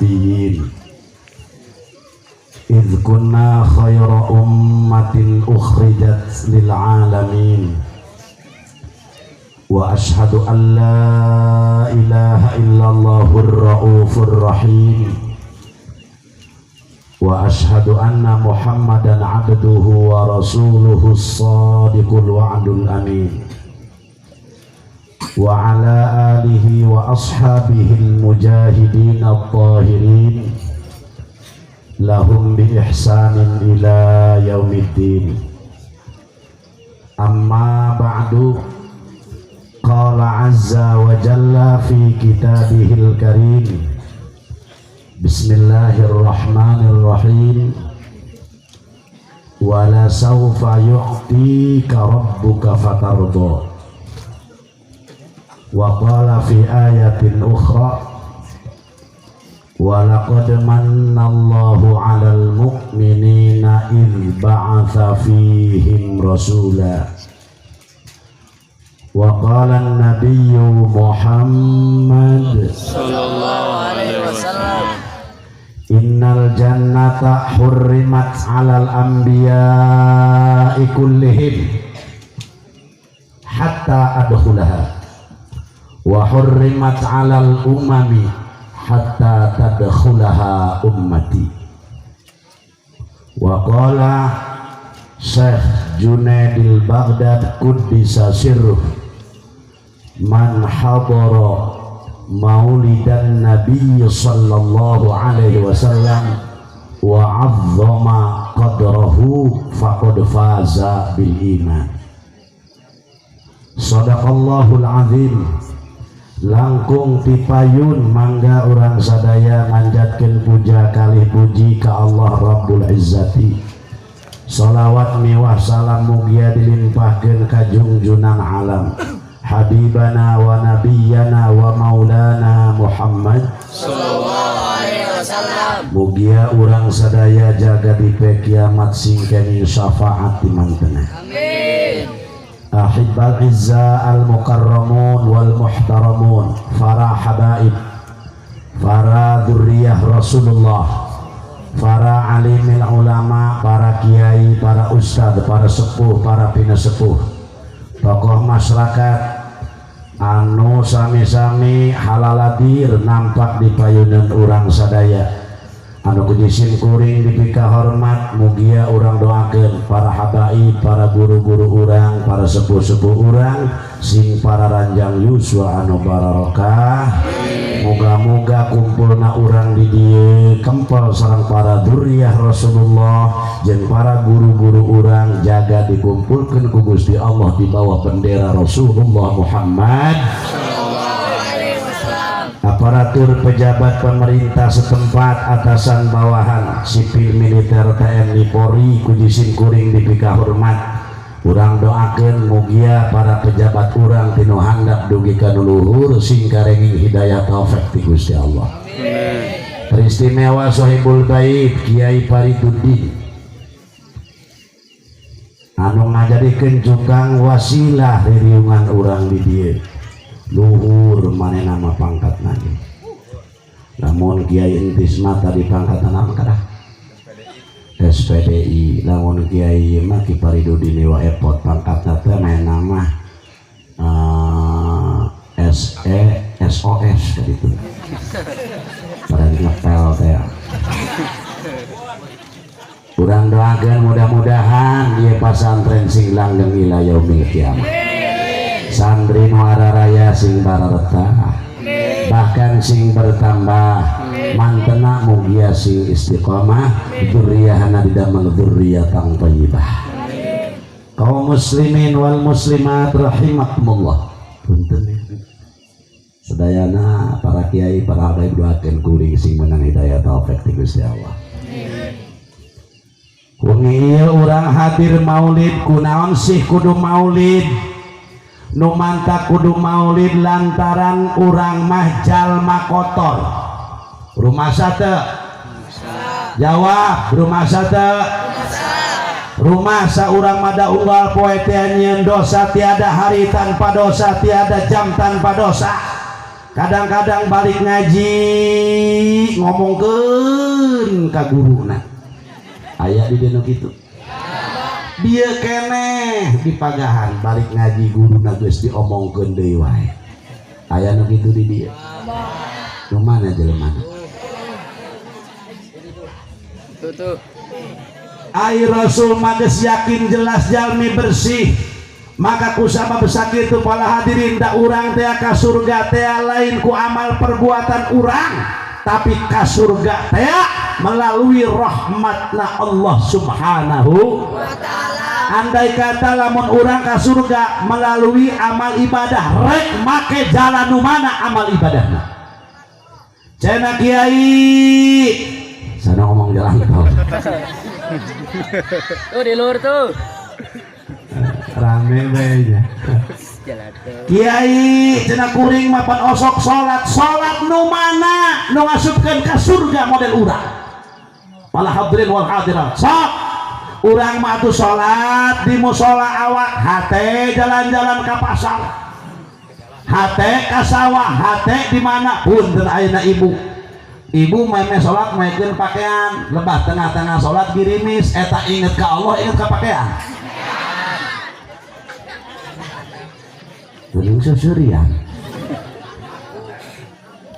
nabiyyin. Idh kunna khaira ummatin ukhrijat lil alamin. Wa ashhadu an la ilaha illallahur raufur rahim. Wa ashhadu anna Muhammadan abduhu wa rasuluhu as-sadiqul wa'dul amin. Wa ala alihi wa ashabihi al-mujahidin at-tahirin lahum bi ihsanin ila yaumiddin. Amma ba'du. Qala azza wa jalla fi kitabihil karim. Bismillahirrahmanirrahim. Wala sawfa yu'tika rabbuka fatarda. Wa qala fi ayatin ukhra. Wa laqad mannallahu 'alal mu'minina idh ba'atha fihim rasula. Wa qala an-nabiyyu Muhammad sallallahu alaihi wasallam, innal jannata hurrimat 'alal anbiya'i kullihim hatta adkhulaha wa hurrimat 'alal umami hatta tadkhulaha ummati. Wa qala Syekh Junaidil Baghdad quddisa sirruh, man hadara maulidan nabiy sallallahu alaihi wasallam wa 'azzama qadrahu faqad faza bil iman. Sadaqallahul azim. Langkung tipayun mangga urang sadaya manjatkeun puja kalih puji ka Allah Rabbul Izzati. Salawat miwah salam mugia dilimpahkeun ka jungjungan alam Habibana wa nabiyyana wa maulana Muhammad sallallahu alaihi wasallam. Mugia urang sadaya jaga di kiamat sing kenging syafaat di mantena. Amin. Ahibbal izza al mukarramun wal muhtaramun, para habaib, para dzurriyyah Rasulullah, para alimil ulama, para kiai, para ustad, para sepuh, para pinasepuh, tokoh masyarakat anu sami-sami halaladir nampak di payunan urang sadaya anu kujisim kuring dipika hormat. Mugia urang doakeun para habaib, para guru-guru urang, para sepuh-sepuh urang sing para ranjang yuswa anu barokah. Moga-moga kumpulna urang di dieu kempel sareng para dzurriyyah Rasulullah jeung para guru-guru urang, jaga dikumpulkeun ku Gusti Allah di bawah bendera Rasulullah Muhammad. Aparatur pejabat pemerintah setempat, atasan bawahan, sipil militer TNI Polri kujisim kuring dipika hormat, urang doakeun mugia para pejabat urang tinu handap dugi ka nu luhur sing karenging hidayah taufik ti Gusti Allah. Teristimewa Sohibul Bait Kiai Fariduddin anu ngajadikeun cukang wasilah ririungan urang di dieu. Luhur manehna mah pangkatna ge. Lamun Kiai Entis mah tadi pangkatna naon kadah? SPDI. Lamun Kiai mah Ki Fariduddin wa epot pangkatna teh manehna mah SE SOS gitu. Pada ngepel teh. Urang doakeun mudah-mudahan ieu pasantren sing langgeng ila yaumil kiamah. Santri nu raya sing barareta, bahkan sing bertambah, mantena mugia sing istiqomah, dzurriyyahna didamel dzurriyyatan thayyibah. Kaum muslimin wal muslimat rahimakumullah. Punten sadayana para kiai, para habaib, doakeun kuring sing menang hidayah taufik ti Gusti Allah. Wengi ieu urang hadir maulid. Kunaon sih kudu maulid? Nu manta kudu maulid lantaran urang mah jalma kotor. Rumah sate jawab, rumah sate, rumah saurang mada unggal poe teh nyieun dosa. Tiada hari tanpa dosa, tiada jam tanpa dosa. Kadang-kadang balik ngaji ngomongkeun ka guruna. Aya di dieu nu kitu. Dieu keneh di pagahan balik ngaji guruna geus diomongkeun deui wae. Aya nu kitu di dieu. Nu mana jelema? Tuh tuh. Ai Rasul mah geus yakin jelas jalmi bersih. Maka kusabab sakitu para hadirin da urang teh ka surga teh lain ku amal perbuatan urang, tapi ka surga teh melalui rahmatna Allah Subhanahu wa taala. Andai kata lamun urang ka surga melalui amal ibadah, rek make jalan nu mana amal ibadahna? Cenah kiai sana ngomong jalan tol. Tuh di luar tuh. Rame bae. Jalan tuh. Kiai cenah kuring mapan osok salat, salat nu mana nu ngasupkeun ka surga model urang. Para hadirin wal hadirat. Sok urang mah atuh salat di musala awak, hate jalan-jalan ka pasar. Hate ka sawah, hate di mana punten ayeuna ibu. Ibu meme salat maekeun pakaian, lebah tengah-tengah salat girimis, eta inget ka Allah, inget ka pakaian. Geuning susurian.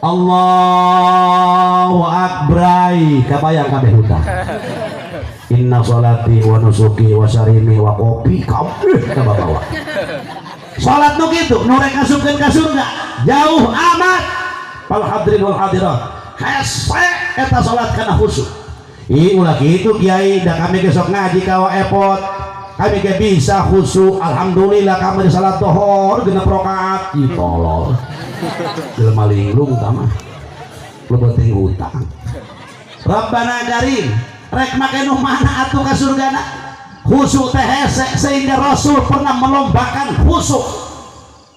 Allahu akbar, kabayang kabeh hutang. Inna salati wa nusuki wa sarimi wa kopi kabeh kabawa. Salat nu kitu nu rek ngasupkeun ka surga jauh amat. Pal hadirin wal hadirat. Hese eta salat kana khusyuk. Ih ulah kitu kiai, da kami ge sok ngaji ka epot. Kami ge bisa khusyuk, alhamdulillah kami di salat dohor genep rakaat. Ih tolol. Jelema linglung tah mah. Lebeting utang. Rabbana karim, rek make nu mana atuh ka surgana? Khusyuk teh hese sehingga Rasul pernah melombakan khusyuk.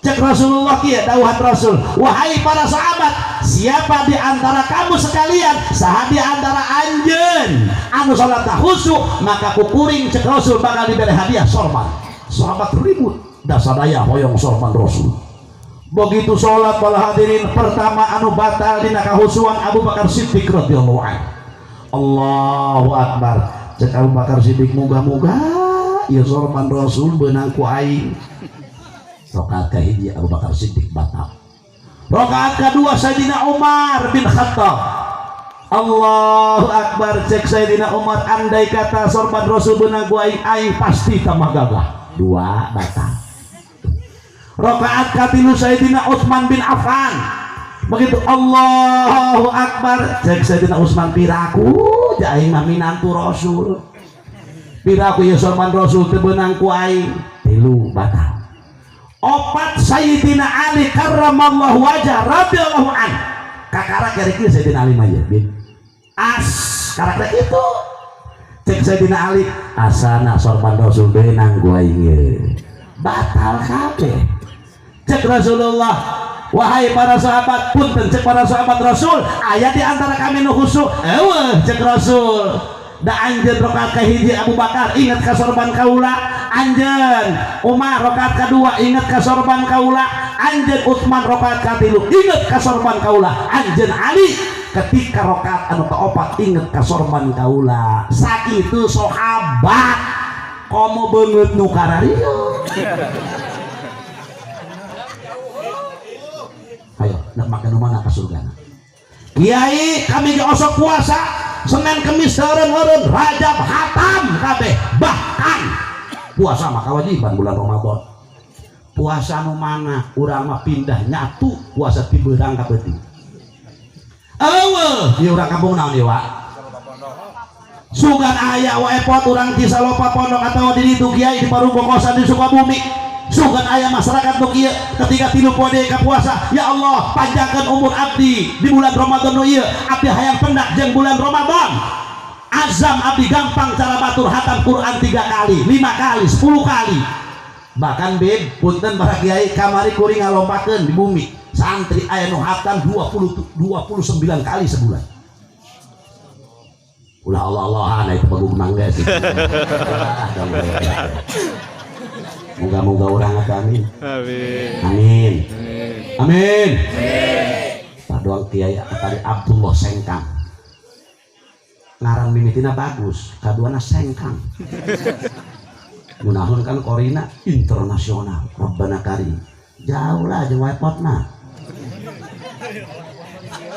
Cek Rasulullah kieu dawuhan Rasul, wahai para sahabat, siapa di antara kamu sekalian, saha di antara anjeun anu salat khusyuk, maka kukuring cek Rasul bakal diberi hadiah sorban. Sahabat ribut, dasadaya hoyong sorban Rasul. Begitu salat para hadirin pertama anu batal dina kahusuan Abu Bakar Siddiq radhiyallahu anhu. Allahu akbar. Cek Abu Bakar Siddiq muga-muga ieu sorban Rasul beunang ku aing. Rakaat kahiji Abu Bakar Siddiq batal. Rakaat kedua Sayyidina Umar bin Khattab. Allahu akbar. Cek Sayyidina Umar andai kata sorban Rasul beunang ku aing, aing pasti tambah gagah. Dua batal. Rakaat katilu Sayyidina Utsman bin Affan. Begitu Allahu akbar. Cek Sayyidina Utsman piraku aing mah minantu Rasul. Piraku ieu sorban Rasul teu beunang ku aing. Tilu batal. Opat Sayyidina Ali karramallahu wajah radhiyallahu an. Kakara kira-kira Sayyidina Ali mah ya bin. As karakter itu. Cek Sayyidina Ali asana sorban Rasul beunang ku aing ye. Batal kabeh. Cek Rasulullah, wahai para sahabat, punten cek para sahabat Rasul, aya di antara kami nu khusyuk. Eueuh cek Rasul. Da anjeun rakaat kahiji Abu Bakar inget ka sorban kaula, anjeun Umar rakaat kadua inget ka sorban kaula, anjeun Utsman rakaat katilu inget ka sorban kaula, anjeun Ali ketika rakaat anu kaopat inget ka sorban kaula. Sakitu sahabat komo beungeut nu kararieu. Ayo nak makan nu mana ka surgana? Kiai kami ge osok puasa Senin Kemis eureun-eureun Rajab hatam kabeh, bahkan puasa mah kewajiban bulan Ramadan. Puasa nu mana urang mah pindah nyatu puasa ti beurang ka peuting. Eueuh di urang kampung naon ieu wa? Sugan aya wa epot urang Cisalopa pondok atawa di ditu kiai di Parungkokosan di Sukabumi. Sugan aya masyarakat nu kieu ketika tilu poe ka puasa, ya Allah panjangkeun umur abdi di bulan Ramadan nu ieu, abdi hayang pendak jeung bulan Ramadan. Azam abdi gampang cara batur hatam Quran 3 kali, 5 kali, 10 kali. Bahkan beb punten para kiai kamari kuring ngalompakeun di bumi santri aya nu hatam 29 kali sebulan. Ulah Allah-Allahan itu bagus mangga sih. Moga-moga orang amin. Amin. Amin. Amin. Padoang Kiai tadi Abdullah Sengkang. Ngaran mimitina bagus, kaduana Sengkang. Munahun kan korina internasional, Rabbana Karim. Jauh lah jeung waepotna.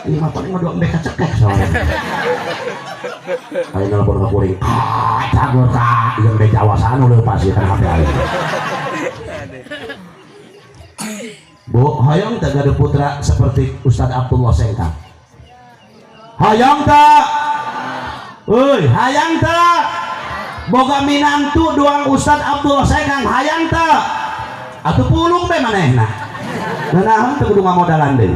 Ini mah paling mah dua beka cekek soalnya. Ayo nelpon ka kuring. Ah, cagur ka, jeung be Jawa sanu leupas ieu kan HP aing. Bu, hoyong teu gaduh putra seperti Ustaz Abdullah Sengkang? Hoyong teu? Euy, hayang teu? Boga minantu doang Ustaz Abdullah Sengkang, hayang teu? Atuh pulung be manehna. Nanaon teu kudu ngamodalan deui.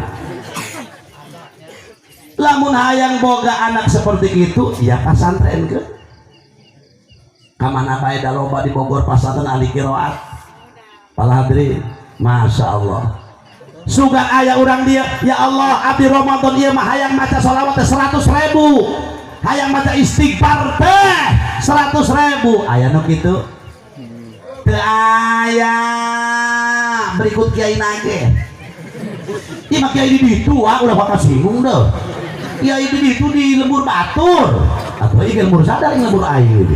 Lamun hayang boga anak seperti itu, ya pasantren ke. Kamana bae da loba di Bogor pasantren ahli qiraat. Para hadirin, Masya Allah. Sugan aya urang dia, ya Allah, abdi Ramadan ieu mah hayang maca sholawat teh 100.000. Hayang maca istighfar teh 100.000. Aya nu kitu? Teu aya. Berikut kiai nage. Ieu mah kiai di ditu ah ulah bakal singgung deuh. Kiai di ditu di lembur batur. Atuh ieu lembur sadar lembur aing.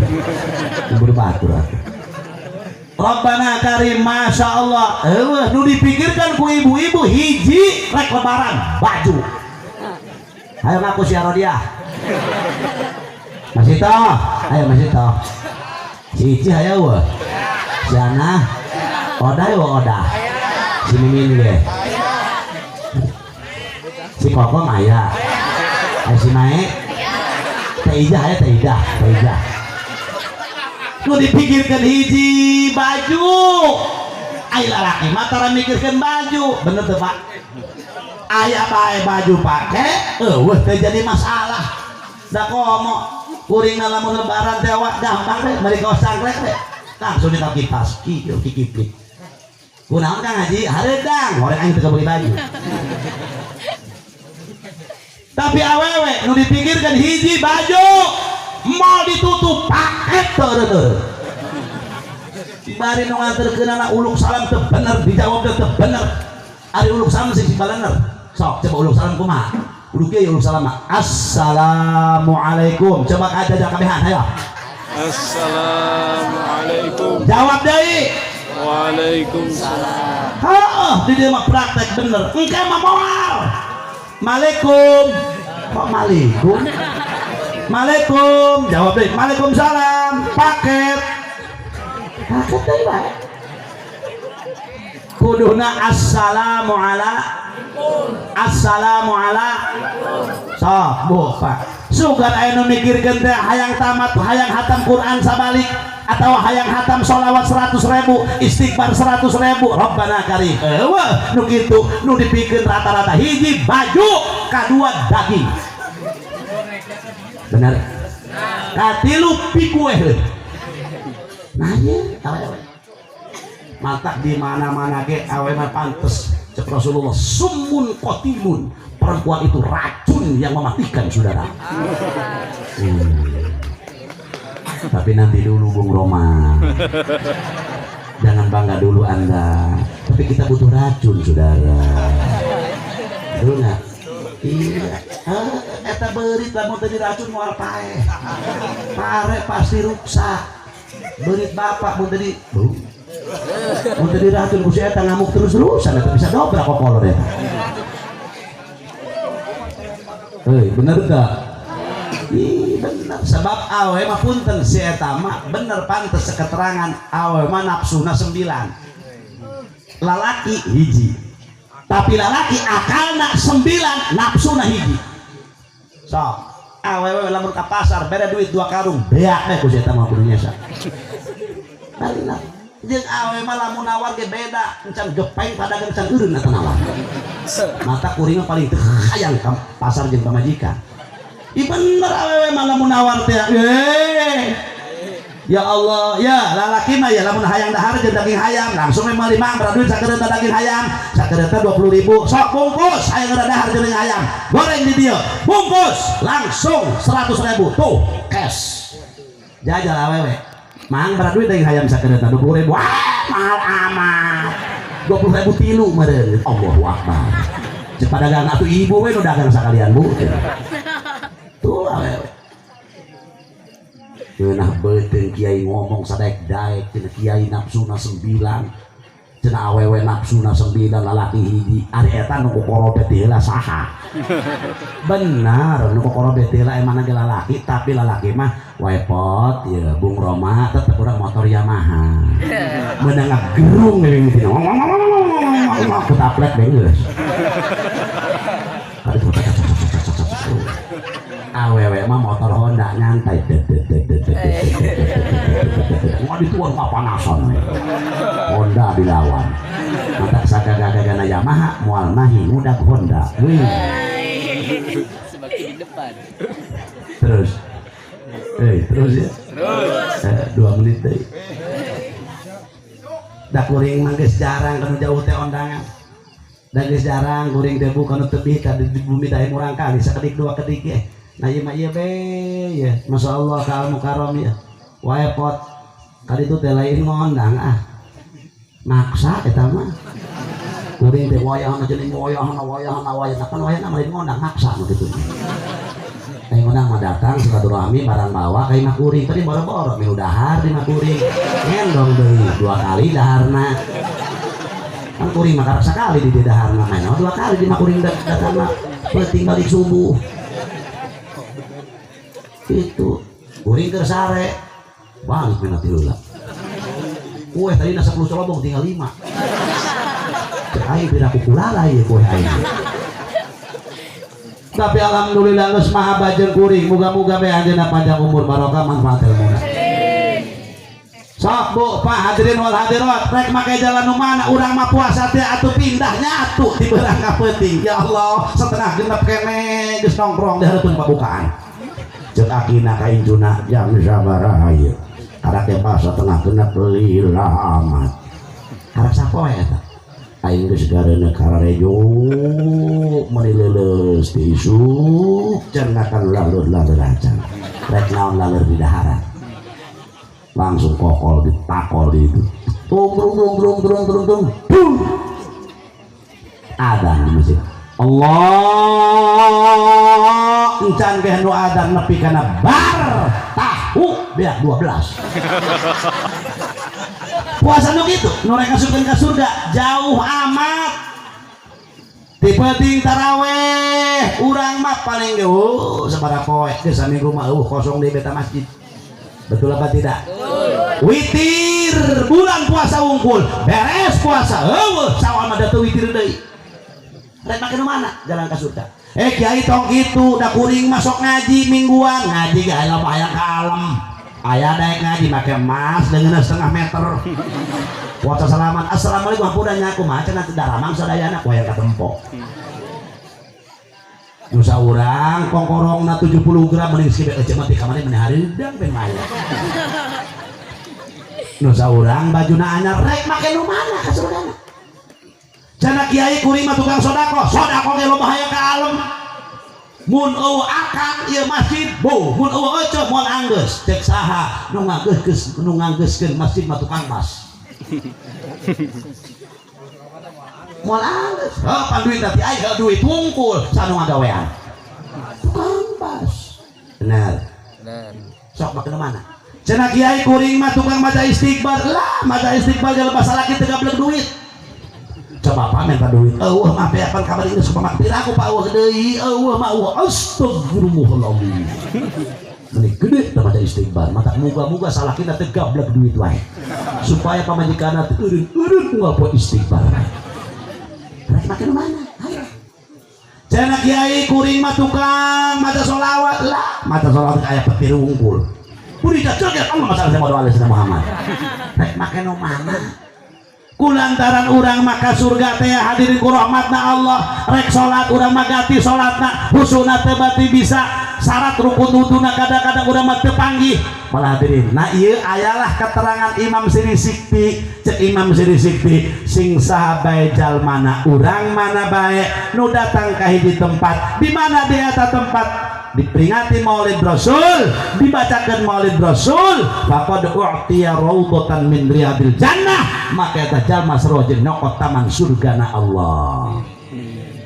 Lembur batur atuh. Rabbana Karim, Masya Allah. Eueuh nu dipikirkan ku ibu-ibu hiji rek lebaran baju. Ayo ngaku si Rodiah. Masih toh? Ayo masih toh. Si Ici ayo eueuh. Si Ana. Odah eueuh odah. Si Mimin ge. Si Kokom aya. Ayo si Mae. Teh Ijah aya Teh Ijah, Teh Ijah. Nu dipikirkan hiji baju. Ai lalaki mah tara mikirkeun baju, bener teu Pak? Aya bae baju pake, eueuh teu jadi masalah. Da komo kuring lamun lebaran teh awak gampang teh bari kaos cangklek teh. Langsung dikau kipas, kieu kikiplik. Kunaon Kang Haji? Hareudang, horeng aing teu beli baju. Tapi awewe nu dipikirkan hiji baju, mal ditutup paket teu. Bari nu nganterkeun uluk salam teu bener, dijawab teu bener. Ari uluk salam sing balener. Sok coba uluk salam kumaha? Uluk ieu uluk salam mah. Assalamualaikum. Coba ka jajak kabehan hayo. Assalamualaikum. Jawab deui. Waalaikumsalam. Heeh, di dieu mah praktek bener. Engke mah moal. Malikum. Kok malikum? Malikum. Jawab deui. Waalaikumsalam. Paket. Paket deui bae. Kuduna assalamu ala assalamu ala sok bu Pak. Sugan aya nu mikirkeun teh hayang tamat hayang hatam Quran sabalik atau hayang hatam sholawat 100.000 istighfar 100.000 Rabbana Karim. Eueuh nu kitu nu dipikeun rata-rata hiji baju kadua daging. Bener? Katilu pikueh. Nah ieu awewe. Matak di mana-mana ge awewe mah pantes cek Rasulullah summun qatilun, perempuan itu racun yang mematikan saudara. Tapi nanti dulu Bung Roma, jangan bangga dulu Anda, tapi kita butuh racun saudara. Betul nggak? Iya. Eta beurit lamun teu diracun moal paeh. Pare pasti rusak. Beurit bapak mun teu di mun teu diracun ku si eta ngamuk terus-terusan eta bisa dobrak kokolor eta. Heuy, bener teu? Ih, bener. Sebab awe mah punten si eta mah bener pantes keterangan awe mah nafsuna 9. Lalaki hiji. Tapi lalaki akalna 9, nafsuna hiji. Sok, awewe lamun ka pasar bere duit 2 karung, beak deh ku si eta mah kudu nyesa. Bener. Jeung awe mah lamun nawar ge beda, encan gepeng padagang encan eureun eta nawar. Mata kuring mah paling teu hayang ka pasar jeung pamajikan. Ih bener awewe mah lamun nawar teh. Ya Allah, ya lalaki mah ya lamun hayang dahar jeung daging hayam langsung we meuli mah berapa duit sakedeut daging hayam, sakedeut 20.000. Sok bungkus hayang dahar jeung daging hayam. Goreng di dieu, bungkus langsung 100.000 tuh cash. Jajal awewe. Mang berapa duit daging hayam sakedeut 20.000. Wah, mahal amat. 20.000 tilu meureun. Allahu akbar. Ceuk padagang atuh ibu we nu dagang sakalian bu. Tuh awewe. Ngeunah beuteung kiai ngomong sadaek-daek cenah kiai nafsuna 9. Cenah awewe nafsuna 9 lalaki hiji. Ari eta nu kokorobet heula saha? Benar nu kokorobet heula emangna ge lalaki, tapi lalaki mah waepot ya Bung Roma tetep urang motor Yamaha. Meunang ngagerung mimiti. Ketaplek deh geus. Awewe mah motor Honda nyantai. Nggak dituan papanasan. Honda dilawan. Matak sagagagagana Yamaha moal mahi ngudag Honda. Wih. Semakin di depan. Terus. Terus ya. Terus. 2 menit deui. Da kuring mah geus jarang kanu jauh teh ondangan. Da geus jarang kuring teh bukan tebih ka di bumi dae murang kali sakedik dua kedik ge. Nah ieu mah ieu be ya. Masyaallah ka al mukarram ya. Wae pot kali itu teh lain ngondang ah. Maksa eta mah. Kuring teh wayahna jeung wayahna wayahna wayahna pan wayahna mah lain ngondang maksa nu kitu. Lain ngondang mah datang silaturahmi barang bawa ka imah kuring tadi boro-boro milu dahar di imah kuring. Ngendong deui 2 kali daharna. Kan kuring mah karak sakali di daharna main 2 kali di imah kuring datang mah peuting balik subuh. Itu kuring keur sare balik mena tilu lah. Kue tadi 10 celobong tinggal 5. Cek aing pira kukulala ieu kue aing. Tapi alhamdulillah geus maha jeung kuring, muga-muga bae anjeunna panjang umur barokah manfaat ilmuna. Sok bu pak hadirin wal hadirat rek make jalan nu mana urang mah puasa teh atuh pindahnya atuh di beurang ka peuting. Ya Allah, setengah genep keneh geus nongkrong di hareupeun pabukaan. Ceuk akina ka incuna jam sabaraha ieu. Karak teh pas setengah genep lila amat. Karak sapoe eta? Aing geus gareuneuh kararejo meuni leuleus ti isuk cenah kan laleur-laleur acan. Rek naon laleur di daharan. Langsung kokol ditakol di itu. Tung tung tung tung tung tung tung. Bum. Adzan di masjid. Allah encan ge nu adzan nepi kana bar tahu beak 12. Puasa nu kitu nu rek ngasupkeun ka surga jauh amat. Ti peuting taraweh urang mah paling ge sabaraha poe geus saminggu mah eueuh kosong di beta masjid. Betul apa tidak? Betul. Witir bulan puasa wungkul, beres puasa eueuh sawal mah teu witir deui. Rek make nu mana? Jalan ka surga. Kiai tong kitu da kuring masuk ngaji mingguan, ngaji ge aya loba aya ka alam. Aya daek ngaji make emas dengan setengah meter. Puasa salaman, assalamualaikum hampura nya kumaha cenah teu daramang sadayana ku aya katempo. Nu saurang kongkorongna 70 gram mending si ece mah ti kamari meni hareudang ben maya. Nu saurang bajuna anyar rek make nu mana ka surgana. Cenah kiai kuring mah tukang sedekah, sedekah ge loba hayang ka alem. Mun eueuh akang ieu masjid, bu, mun eueuh ece moal anggeus. Cek saha nu nganggeuskeun nu nganggeuskeun masjid mah tukang mas. Moal anggeus. Heuh pan duit tadi aing heuh duit wungkul sanu ngagawean. Tukang bas. Bener. Bener. Sok make nu mana? Cenah kiai kuring mah tukang maca istighfar. Lah maca istighfar ge lepas salaki teu gablek duit. Coba apa minta duit? Eueuh mah beapan kamari geus kumaha piraku Pak eueuh deui. Eueuh mah eueuh astagfirullahaladzim. Meni gede teh maca istighfar, mata muga-muga salakina teu gablek duit wae. Supaya pamajikanna teu eureun-eureun ngapo istighfar. Rek make nu mana? Hayo. Cenah kiai kuring mah tukang maca sholawat. Lah, maca sholawat aya petir wungkul. Buri joget Allah masalah sama Muhammad. Rek make nu mana? Kulantaran urang maka surga teh hadirin ku rahmatna Allah, rek salat urang mah ganti salatna husuna teh bati bisa syarat rukun wuduna kadang-kadang urang mah teu panggih. Malah hadirin, nah ieu ayalah keterangan Imam Siri Sikti, cek Imam Siri Sikti sing saha bae jalmana urang mana bae nu datang ka hiji tempat di mana di eta tempat Diperingati Maulid Rasul, dibacakan Maulid Rasul, faqad u'tiya raudhatan min riyadil jannah, maka eta jalma sarua jeung nyokot taman surgana Allah.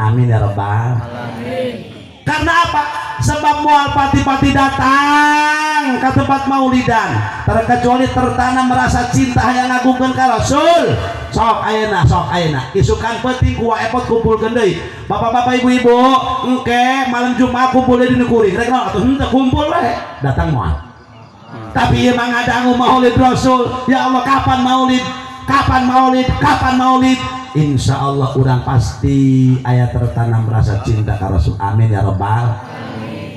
Amin ya rabbal alamin. Karena apa? Sebab moal pati-pati datang ke tempat maulidan terkecuali tertanam merasa cinta yang ngagungkeun ka Rasul. Sok ayeuna, sok ayeuna isukan penting ku epot kumpulkeun deui bapak-bapak, ibu-ibu, engke malam Jumat kumpul deui di kuring rek naon atuh? Henteu, kumpul we, datang moal. Tapi ieu mah ngadangu Maulid Rasul, ya Allah, kapan maulid, kapan maulid, kapan maulid? Insya Allah urang pasti aya tertanam rasa cinta ka Rasul. Amin ya rabbal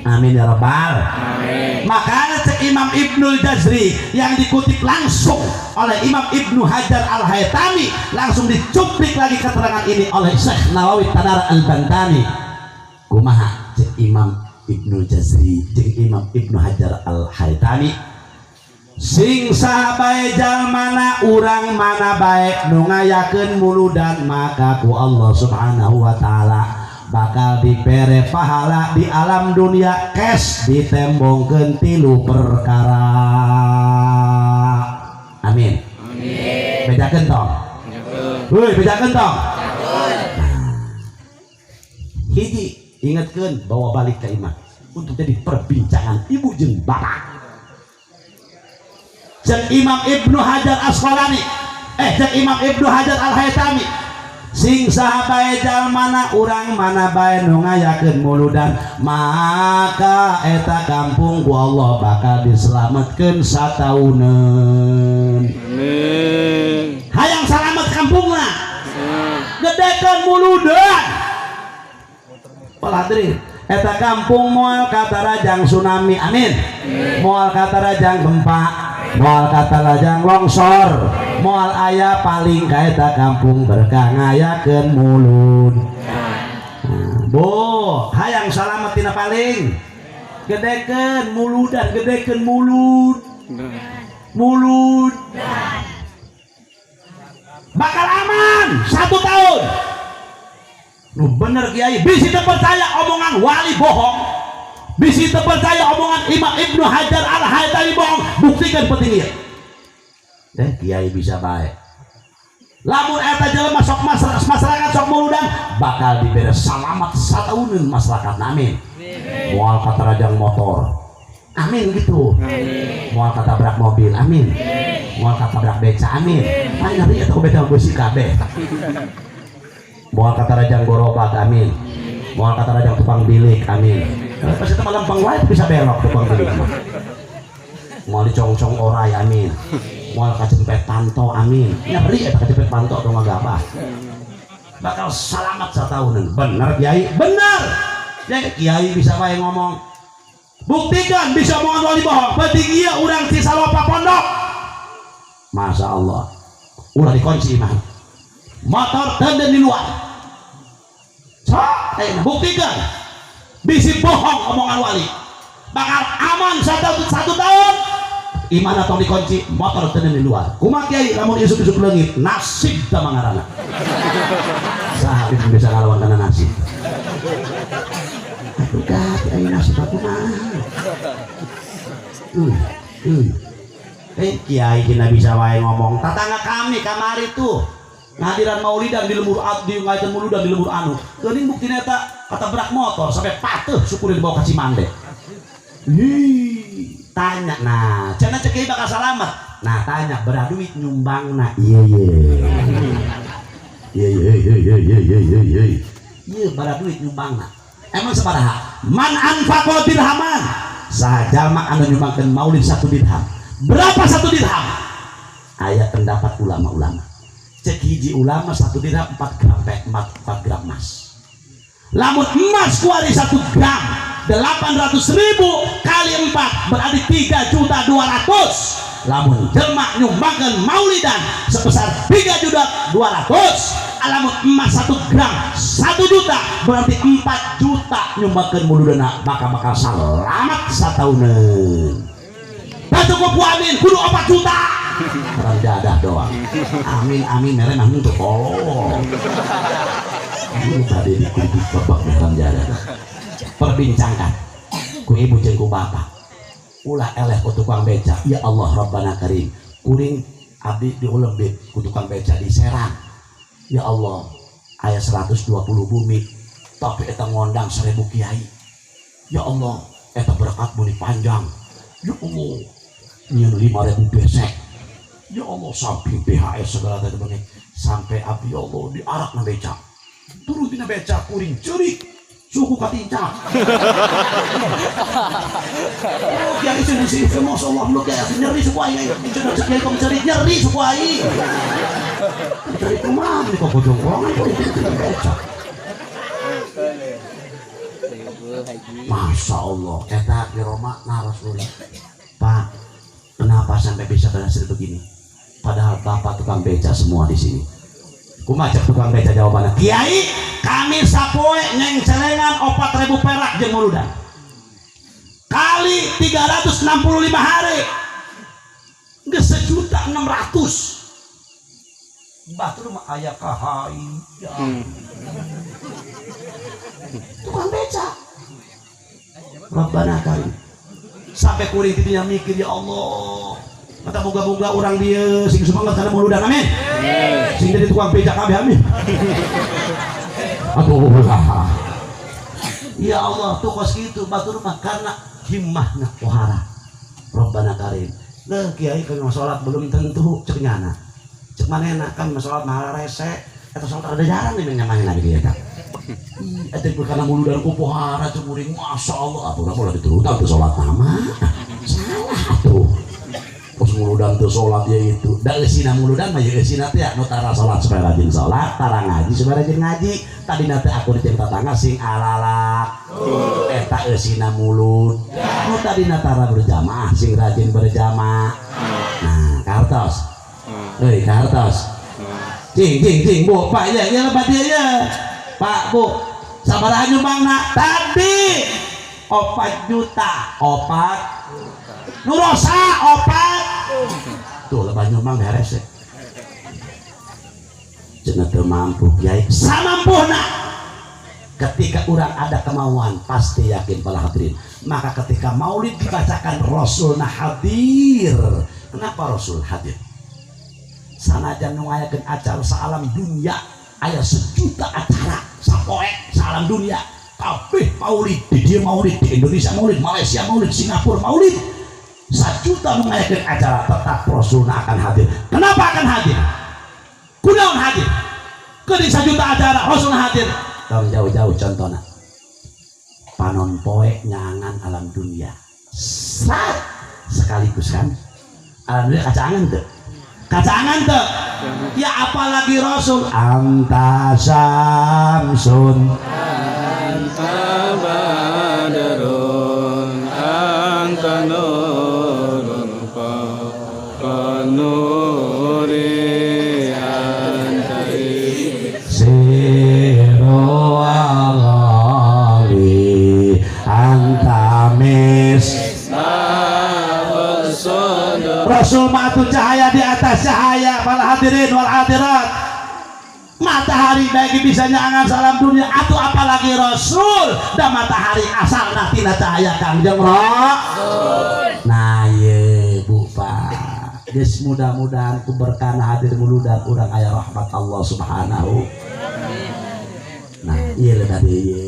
amin ya rabbal amin. Makanya cek Imam Ibnul Jazri yang dikutip langsung oleh Imam Ibnu Hajar Al-Haytami, langsung dicuplik lagi keterangan ini oleh Syekh Nawawi Tanara Al-Bantani. Kumaha cek Imam Ibnu Jazri jeung Imam Ibnu Hajar Al-Haytami? Sing saha bae jalmana, urang mana bae nu ngayakeun muludan, maka ku Allah Subhanahu wa taala bakal dibere pahala di alam dunia cash ditembongkeun tilu perkara. Amin. Amin. Bejakeun tong. Woi, bejakeun tong. Nah, hiji, ingatkeun, bawa balik ke imah untuk jadi perbincangan ibu jeung bapak. Cek Imam Ibnu Hajar Asqalani, cek Imam Ibnu Hajar Al Haytami, sing saha bae jalmana, urang mana bae nu ngayakeun muludan, maka eta kampung ku Allah bakal diselametkeun satauneun. Amin. Hayang salamet kampungna, gedekeun muludan. Hadirin, eta kampung moal katarajang tsunami, amin. Moal katarajang gempa, moal katarajang longsor, moal aya paling ka eta kampung berkah ngayakeun mulud. Nah, Bu, hayang salamet tina paling, gedekeun muludan, gedekeun mulud. Mulud bakal aman satu tahun. Nu bener kiai, bisi teu percaya omongan wali bohong, bisi teu percaya omongan Imam Ibnu Hajar Al Haytami bohong, buktikan penting ieu. Kiai bisa baik, lamun eta jelema sok masyarakat sok muludan, bakal diberi salamat satauneun masyarakat. Amin. Moal katarajang motor, amin gitu. Moal katabrak mobil, amin. Moal katabrak beca, amin. Paling ngeri eta beca beusi kabeh. Moal katarajang gorobak, amin. Moal katarajang tukang bilik, amin. Pas itu malam pang wae bisa belok tukang bilik mah. Moal dicongcong orai, amin. Moal kajempet panto, amin. Nyeri eta kajempet panto atau ngagabah. Bakal selamat satahunan. Bener kiai, bener ya. Kiai bisa wae ngomong, buktikan bisa omongan wali bohong. Penting ieu urang Cisalopa pondok, Masya Allah, ulah dikunci mah, motor tenden di luar. Sok buktikan bisi bohong omongan wali, bakal aman satu tahun. Iman atau dikunci, motor tenden di luar. Kumaha kiai lamun isuk-isuk leungit? Nasib ta mangarana. Saha bisa ngalawan kana nasib? Aduh gat, ayo nasib aku mah. Kiai kina bisa wae ngomong. Tetangga kami kamari tuh ngadiran maulidan di lembur, di ngajian muludan di lembur anu. Geuning buktina eta katabrak motor sampai pateuh syukur dibawa ke Cimande. Hi, tanya nah, cenah cek kiai bakal selamat. Nah, tanya berapa duit nyumbangna? Iya iya. Iya iya iya iya iya iya iya iya. Iya berapa duit nyumbangna? Emang sabaraha? Man anfaqa dirhaman. Saha jalma anu nyumbangkeun maulid 1 dirham. Berapa 1 dirham? Aya pendapat ulama-ulama. Cek hiji ulama 1 dirham 4 gram, 4 gram emas. Lamun emas kuari 1 gram 800 ribu kali 4 berarti 3 juta 200. Lamun jelma nyumbangkan maulidan sebesar 3 juta 200, lamun emas 1 gram 1 juta berarti 4 juta nyumbangkan muludana, maka bakal selamat satauneun. Tak cukup ku amin, kudu 4 juta. Orang dadah doang. Amin amin mere mah untuk tolong. Ini tadi dikritik babak bukan jadah. Perbincangkan. Ku ibu jeung ku bapak. Ulah eleh ku tukang beca. Ya Allah Rabbana Karim. Kuring abdi diulebit ku tukang beca di Serang. Ya Allah, aya 120 bumi tapi eta ngondang 1000 kiai. Ya Allah, eta berkat bumi panjang. Ya Allah, nyieun 5000 besek. Ya Allah, samping PHS segala tadi banget sampai abdi ya Allah diarak na beca. Turun tina beca kuring ceurik suku katincak. Oh, kiai sing sing Masya Allah lu kiai nyeri suku aing. Kiai kok ceurik nyeri suku aing. Ceurik kumaha kok bojongkongan kok beca. Masya Allah, eta di Roma naros kuring. Pak, kenapa sampai bisa berhasil begini? Padahal bapak tukang beca semua di sini. Kumaha cek tukang beca jawabannya? Kiai, kami sapoe neng celengan 4.000 perak jeung muludan. Kali 365 hari. Geus 1.600.000. Batur mah aya kahai. Ya. Tukang beca. Rabbana karim. Sampai kuring tidinya mikir ya Allah. Mata moga-moga orang dia sing semangat karena muludan amin. Sing jadi tukang becak kabeh amin. Aduh lah. Ya Allah tuh kos kitu batur mah karena himmahna pohara. Rabbana karim. Leuh kiai keur salat belum tentu cek nyana. Cek manehna kan salat mah rese eta salat rada jarang nih nyamanna lagi eta. Ih, eta karena muludan ku pohara cek kuring Masya Allah atuh urang ulah diturutan teu salat nama. Salah atuh. Terus muludan teu salat ya itu. Da eusina muludan mah ya eusina teh nu tara salat supaya rajin salat, tara ngaji supaya rajin ngaji. Tadina teh aku jeung tetangga sing alalak. Eta eusina mulud. Nu tadina tara berjamaah sing rajin berjamaah. Nah, kartos. Euy, kartos. Cing cing cing Bu, Pak ya ya lebat dia ya. Pak, Bu, sabaraha nyumbangna? Tadi 4 juta, 4 Nurosa 4. Tuh lebat nyumbang beres ya. Cenah teu mampu kiai. Samampuna. Ketika orang ada kemauan pasti yakin para hadirin. Maka ketika maulid dibacakan Rasulna hadir. Kenapa Rasul hadir? Sanajan nu ngayakeun acara saalam dunia aya sejuta acara sapoe saalam dunia kabeh maulid di dieu maulid di Indonesia maulid Malaysia maulid Singapura maulid sejuta mengayakeun acara tetap Rasulna akan hadir. Kenapa akan hadir? Kunaon hadir? Ketika sejuta acara Rasulna hadir. Tong jauh-jauh contohna panon poe nyangan alam dunia sat sekaligus kan alam dunia kacangan tuh kacangan tuh ya apalagi Rasul anta samsun anta badrun anta nurun fawqa nuri anta siru alali anta mis Rasul matu cahaya di atas cahaya para hadirin wal hadirat. Matahari bagi bisa nyangan salam dunia atau apalagi Rasul dan matahari asal tina cahaya Kangjeng Rasul. Nah ye Bu Pak, geus mudah-mudahan ku berkah hadir muludan urang aya rahmat Allah Subhanahu. Nah ieu tadi ye.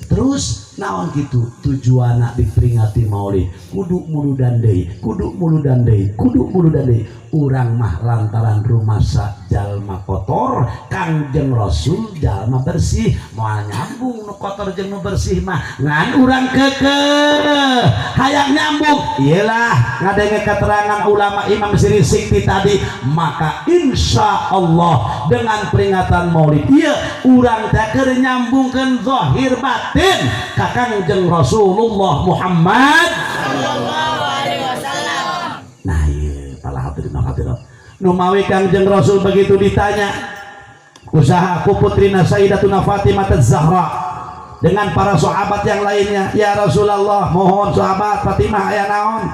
Terus naon gitu tujuanna diperingati maulid kudu muludan deui kudu muludan deui kudu muludan deui urang mah lantaran rumasa jalma kotor Kangjeng Rasul jalma bersih moal nyambung nu kotor jeung nu bersih mah ngan urang kekeh hayang nyambung iyalah ngadenge keterangan ulama Imam Siri Sikti tadi maka insya Allah dengan peringatan maulid ieu urang teh keur nyambungkeun zahir batin ka Kangjeng Rasulullah Muhammad sallallahu alaihi wasallam. Nah ieu para hadirin hadirat numawi Kangjeng Rasul begitu ditanya usaha ku putrina Sayyidatuna Fatimah Az-Zahra dengan para sahabat yang lainnya, ya Rasulullah mohon sahabat Fatimah aya naon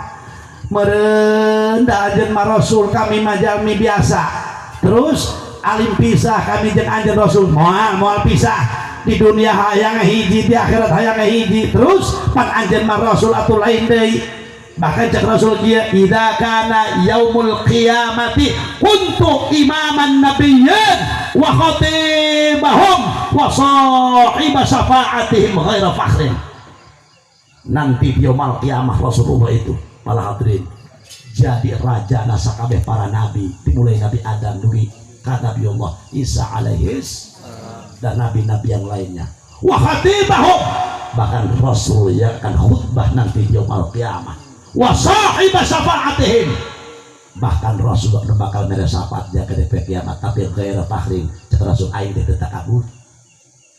meureun da anjeun mah Rasul kami mah jalmi biasa terus alim pisah kami jeung anjeun Rasul moal moal pisah. Di dunia hayang hiji, di akhirat hayang hiji. Terus pan anjeun mah rasul atuh lain deui. Bahkan cek Rasul kieu, idza kana yaumul qiyamati kuntu imaman nabiyyin wa khatibahum wa sahiba syafaatihim ghaira fakhrin. Nanti di yaumul qiyamah Rasulullah itu malah hadirin jadi raja nasakabeh para nabi, dimulai Nabi Adam dugi ka Nabi Allah Isa alaihis dan nabi-nabi yang lainnya. Wa khatibahum, bahkan Rasul yang akan khutbah nanti di yaumul qiyamah. Wa sahiba syafaatihim, bahkan Rasul bakal mere syafaat dia ke depan kiamat, tapi ghaira fakhrin. Cek Rasul aing teh teu takabur.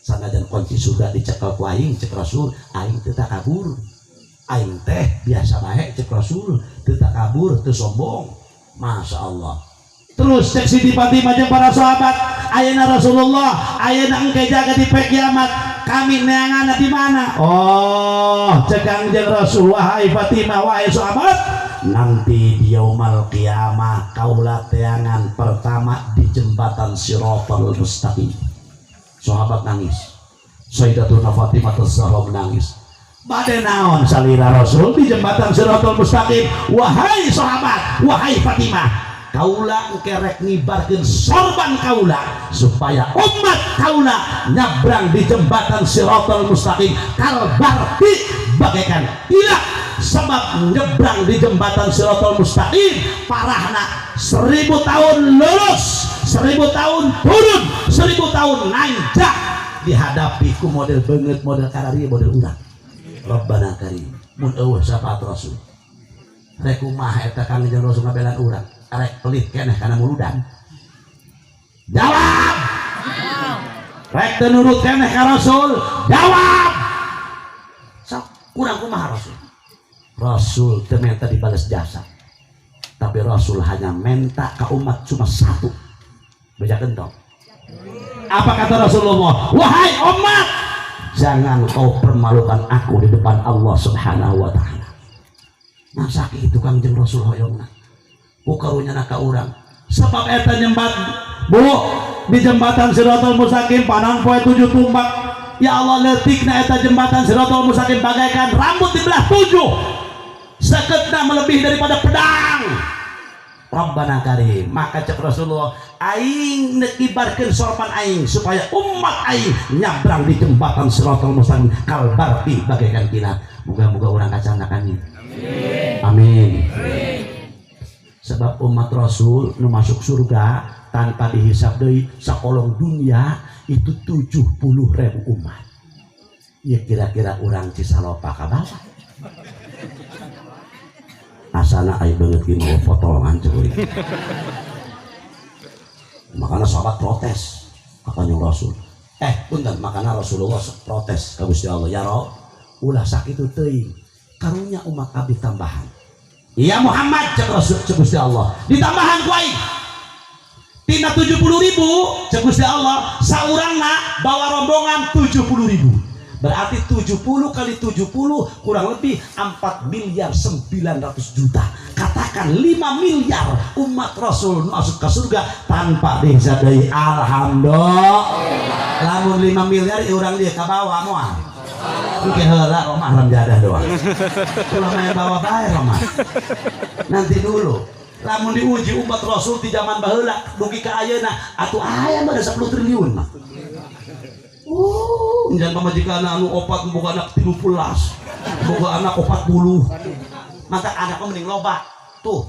Sanajan kunci surga dicekel ku aing, cek Rasul aing teu takabur. Aing teh biasa bae cek Rasul, teu takabur, teu sombong. Masya Allah. Terus cek Siti Fatimah jeung para sahabat, ayeuna Rasulullah ayeuna engke jaga di poe kiamat, kami neanganna di mana? Oh, cek Kangjeng Rasul, wahai Fatimah, wahai sahabat, nanti di yaumul qiyamah kaula teangan pertama di jembatan Siratal Mustaqim. Sahabat nangis. Sayyidatuna Fatimah Az-Zahra menangis. Bade naon salira Rasul di jembatan Siratal Mustaqim? Wahai sahabat, wahai Fatimah, kaula engke rek ngibarkeun sorban kaula supaya umat kaula nyabrang di jembatan Siratal Mustaqim kalbarti bagaikan kilat. Sebab nyebrang di jembatan Siratal Mustaqim parahna 1000 tahun lulus, 1000 tahun turun, 1000 tahun nanjak, dihadapi ku model beungeut, model karari, model urang. Rabbana karim, mun eueuh syafaat Rasul. Rek kumaha eta Kangjeng Rasul ngabelan urang? Rek pelit keneh kana muludan. Jawab. Rek teu nurut keneh ka Rasul? Jawab. Sok kurang kumaha Rasul? Rasul teu minta dibalas jasa. Tapi Rasul hanya minta ke umat cuma satu. Bejakeun tong. Apa kata Rasulullah? Wahai umat, jangan kau permalukan aku di depan Allah Subhanahu wa taala. Masa kitu Kangjeng Rasul hoyongna? Ku karunyana ka urang. Sebab eta nyembat, Bu, di jembatan Siratal Mustaqim panan poe 7 tumbak. Ya Allah, leutikna eta jembatan Siratal Mustaqim bagaikan rambut dibelah 7. Seketna melebihi daripada pedang. Rabbana karim. Maka cek Rasulullah, aing nek kibarkeun sorban aing supaya umat aing nyabrang di jembatan Siratal Mustaqim kalbarti bagaikan kilat. Moga-moga urang kacanakan. Amin. Amin. Sebab umat Rasul nu masuk surga tanpa dihisab deui sakolong dunia itu 70.000 umat. Ya kira-kira urang Cisalopa ka bawah. Asana aya beungeut ki mau potongan cuy. Makanya sahabat protes ka Kanjeng Rasul. Punten, makanya Rasulullah protes ka Gusti Allah, ya Rob, ulah sakitu teuing. Karunya umat abdi tambahan. Ya Muhammad, cek Rasul, cek Gusti Allah, ditambahan ku aing. Tina 70.000, cek Gusti Allah, saurangna bawa rombongan 70.000. Berarti 70 kali 70 kurang lebih 4.900.000.000. Katakan 5 miliar umat Rasul masuk ke surga tanpa disadai. Alhamdulillah. Lamun 5 miliar urang dia ka bawah moal. Engke heula romah ramjadah doang. Ulah main bawa bae romah. Nanti dulu. Lamun diuji umat Rasul di zaman baheula dugi ka ayeuna atuh aya mah 10 triliun mah. Jangan pamajikan anu opat boga anak 13, boga anak 40. Maka anaknya mending loba. Tuh,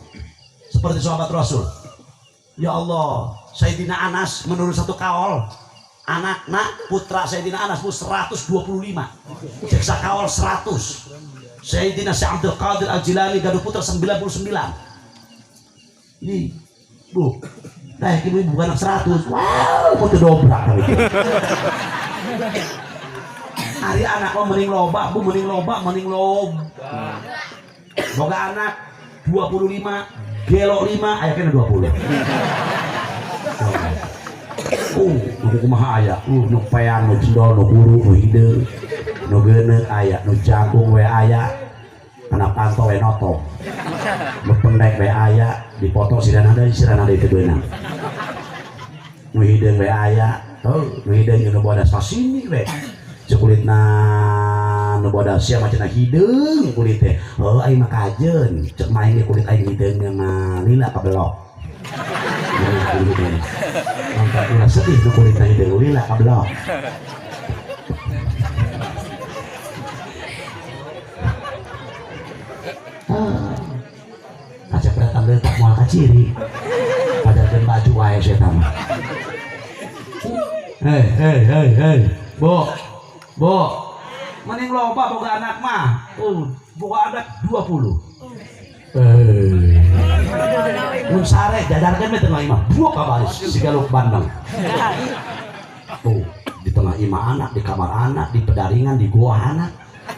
seperti sahabat Rasul. Ya Allah, Sayyidina Anas menurut satu kaol, anakna putra Sayyidina Anas bu 125. Cek sakaol 100. Sayyidina Syekh Abdul Qadir Al-Jilani gaduh putra 99. Ini, Bu, nah ibu bukan anak 100. Wow, kok dobrak kali itu. Hari anak lo mending loba, Bu, mending loba, mending loba. Boga anak 25, gelo 5, aya kena 20. Nu kumaha aya? Nu peang, nu jendol, nu buru, nu hideung, nu geuneuk aya, nu jangkung we aya, anak panto we noto. Nu pendek we aya, dipoto sirana deui, sirana deui teu beunang. Nu hideung we aya, Oh, nu hideung nu bodas ka sini we. Sekulitna nu bodas sia mah cenah hideung kulit teh. Oh, aing mah kajeun. Cek main ge kulit aing hideung mah lila kabelok. Mantap ulah sedih nu kulitna hideung lila kabelok. Kaca peratan letak moal kaciri. Padarkeun baju wae eta mah. Hei, hei, hei, hei. Bu. Bu. Mending loba boga anak mah. Boga anak 20. Mun sare jadarkeun we tengah imah. Buak ka baris siga luk bandeng. Tuh, di tengah imah anak, di kamar anak, di pedaringan, di goa anak,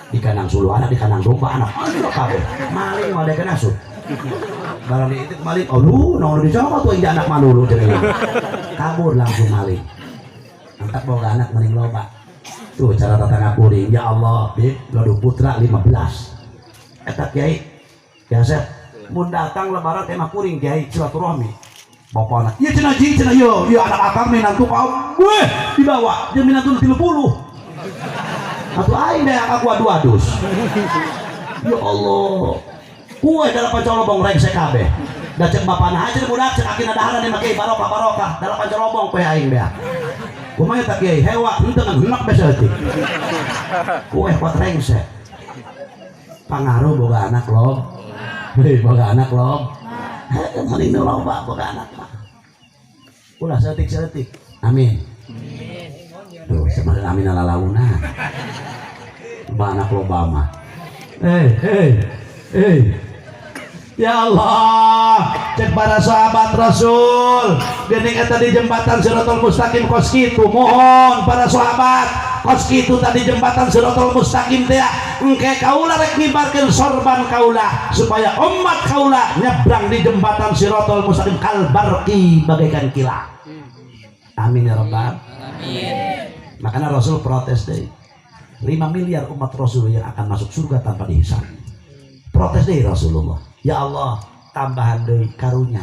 di kandang sulu anak, di kandang domba anak. Aduh kabeh. Maling mah deuk asup. Barang itu maling, aduh, naon di sana tuh indah anak manulu cenah. Kabur langsung maling. Angkat boga anak mending loba. Tuh cara tetangga kuring, ya Allah, bib, gaduh putra 15. Eta kiai, biasa mun datang lebaran teh mah kuring kiai silaturahmi. Bapak anak, ieu cenah ji cenah ieu, ieu anak akang minantu kabeh dibawa, dia minantu 30. Atuh aing deh aku adu-adus. Ya Allah. Kue dalapan colobong rengsek kabeh. Da cek bapana aja budak cek akina daharan make barokah barokah dalapan colobong kue aing beak. Kumaha tak kiai hewa henteu ngan henak be saeutik. Kue kuat rengsek. Pangaruh boga anak lob. Hei boga anak lob. Heuh mending nu loba boga anak mah. Ulah saeutik-saeutik. Amin. Tuh semakin amin lalauna. Loba anak loba mah. Hei hei hei. Ya Allah, cek para sahabat Rasul, geuning eta di jembatan Siratal Mustaqim kos kitu, mohon para sahabat, kos kitu tadi jembatan Siratal Mustaqim teh, engke kaula rek ngibarkeun sorban kaula supaya umat kaula nyebrang di jembatan Siratal Mustaqim kalbarqi bagaikan kilat. Amin ya rabbal alamin. Makanya Rasul protes deh. 5 miliar umat Rasul yang akan masuk surga tanpa dihisab. Protes deh Rasulullah. Ya Allah, tambahan deui karunya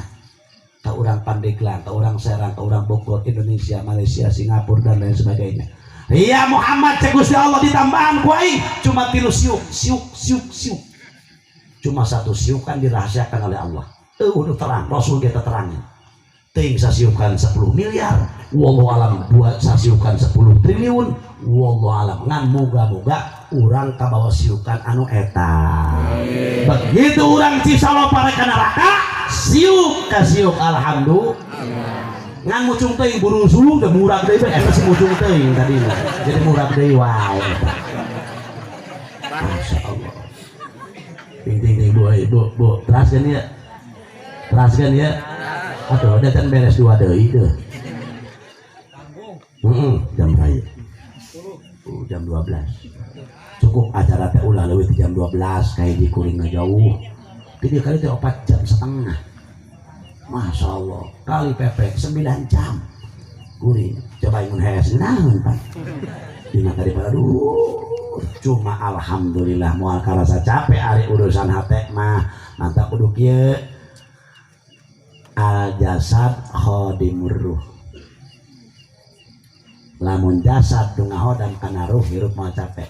ka urang Pandeglang, ka urang Serang, ka urang Bogor, Indonesia, Malaysia, Singapura dan lain sebagainya. Ya Muhammad, cek Gusti Allah ditambahan ku aing cuma 3 siuk, siuk, siuk, siuk. Cuma satu siukan dirahasiakan oleh Allah. Udah terang, Rasul kita terangin. Teuing sasiukan 10 miliar, wallahu alam 2 sasiukan 10 triliun, wallahu alam ngan moga-moga urang kabawa siukan anu eta. Begitu urang Cisalopa rek ka neraka, siuk ka siuk alhamdulillah. Ngan mucung teuing burung sulung teh murah deui eta si mucung teuing tadi. Jadi murah deui wae. Masyaallah. Ting ting ting bu bu bu teraskeun ieu. Teraskeun ieu. Aduh, udah kan beres 2 deui deh. Jam raya. Jam 12. Cukup acara teh ulah leuwih ti jam 12 kayak di kuring jauh. Jadi kali teh 4,5 jam. Masya Allah, kali pepek 9 jam. Kuring coba ingun hees naon Pak. Dina tadi aduh, cuma alhamdulillah moal karasa capek ari urusan hate mah. Mantap kudu kieu. Al jasad khadimur ruh. Lamun jasad nu ngahodam kana ruh hirup moal capek.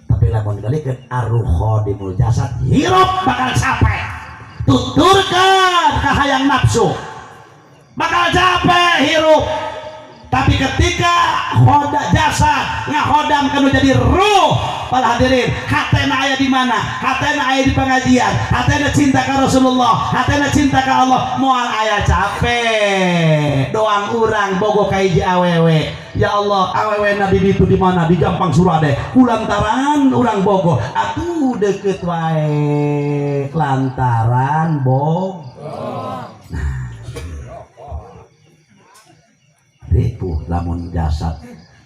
Tapi lamun dibalikeun arruh khadimul jasad hirup bakal capek. Tuturkeun ka hayang nafsu. Bakal capek hirup. Tapi ketika khoda jasad ngahodam kanu jadi ruh, para hadirin, hatena aya di mana? Hatena aya di pengajian, hatena cinta ka Rasulullah, hatena cinta ka Allah, moal aya capek. Doang urang bogo ka hiji awewe. Ya Allah, awewe nabi itu di mana? Di Jampang Surade. Kulantaran urang bogo, atuh deket wae lantaran bogo. Nah, ripuh lamun jasad,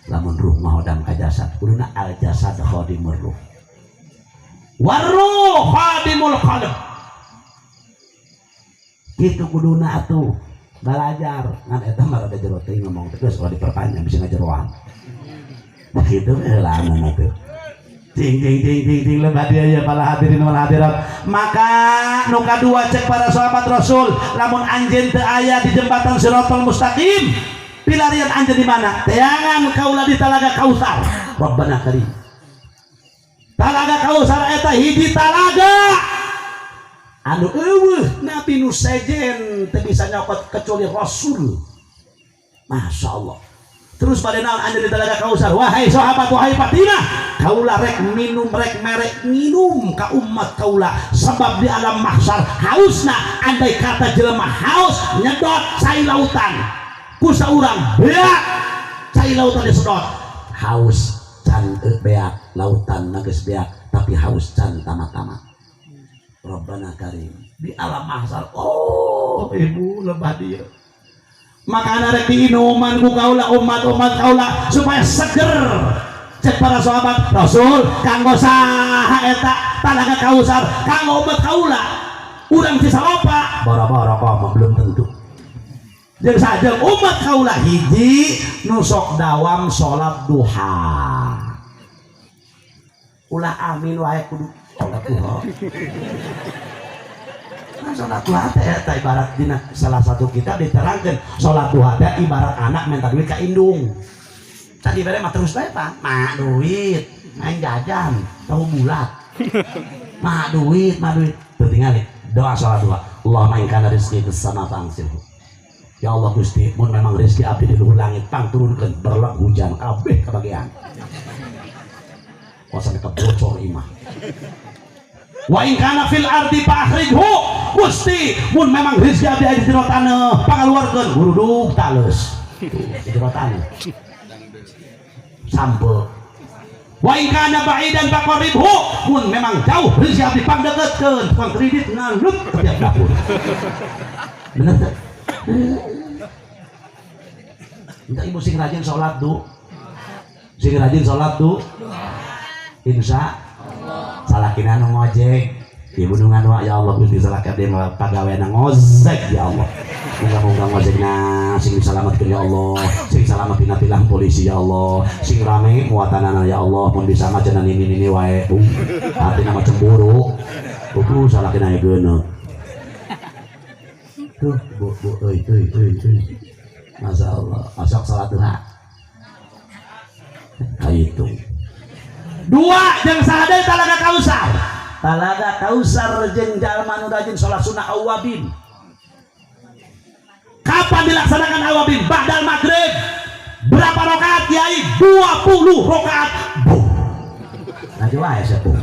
lamun ruh mahodam ka jasad, kuduna al jasad khadimur ruh, warruh khadimul qalb. Kitu kuduna atuh belajar ngan eta mah rada jero teuing ngomong teh geus ulah diperpanjang bisa ngajeroan. Nah kitu we heulanan atuh. Ting ting ting ting ting lebat dia ya para hadirin wal hadirat. Maka nu kadua cek para sahabat Rasul, lamun anjeun teu aya di jembatan Siratal Mustaqim, Pilarian anjeun di mana? Teangan kaula di Talaga Kausar. Rabbana karim. Talaga Kausar eta hiji talaga anu eueuh nabi nu sejen teu bisa nyokot kecuali Rasul. Masya Allah. Terus pada naon anjeun di Talaga Kausar? Wahai sahabat, wahai Fatimah, kaula rek minum, rek merek minum ka umat kaula, sebab di alam mahsyar hausna andai kata jelema haus nyedot cai lautan ku saurang beak cai lautan disedot, haus can beak lautan geus beak tapi haus can tama-tama. Rabbana karim di alam mahsyar. Oh ibu lebah dia makana rek diinuman ku kaula umat-umat kaula supaya seger. Cek para sahabat Rasul kanggo saha eta Talaga Kausar? Kanggo umat kaula. Urang Cisalopa bara-bara mah belum tentu. Jeung saja umat kaula hiji nu sok dawam salat duha. Ulah amin wae kudu salat duha. Nah, salat duha teh eta ibarat dina salah satu kitab diterangkeun salat duha teh ibarat anak minta duit ka indung. Tadi bere mah terus bae Pak, mak duit, main jajan, tahu bulat. Mak duit, mak duit. Tuh tingali doa salat duha. Allahumma in kana rizqi fis sama fa'anzilhu. Ya Allah Gusti, mun memang rezeki abdi di luhur langit pang turunkeun berlek hujan kabeh kebagian. Wah sampai kebocor imah. Wa in kana fil ardi fa'akhrijhu. Gusti, mun memang rezeki abdi aya di jero taneuh, pangaluarkeun gurudug taleus. Tuh, di jero taneuh. Sampe. Wa in kana ba'idan faqarribhu. Mun memang jauh rezeki abdi pangdeukeutkeun, tukang kredit ngalup ke tiap dapur. Bener teh? Entah ibu sing rajin sholat du, sing rajin sholat du, insya Allah. Salakina nu ngojek, ibu nu nganua ya Allah Gusti salaki abdi mah pagaweana ngojek ya Allah. Muga-muga ngojekna sing disalametkeun ya Allah, sing salamet dina tilang polisi ya Allah, sing rame muatanana ya Allah, mun bisa mah cenah nini-nini wae. Hatina mah cemburu. Salakina aya geuneuh. Tuh, bu, bu, euy, euy, euy, euy. Masya Allah, masuk salat duha. Itu. Dua, jeung saha deui Talaga Kausar. Talaga Kausar jeung jalma nu rajin salat sunah awabin. Kapan dilaksanakan awabin? Ba'dal maghrib. Berapa rakaat kiai? 20 rakaat. Bu. Lagi wae sia bu.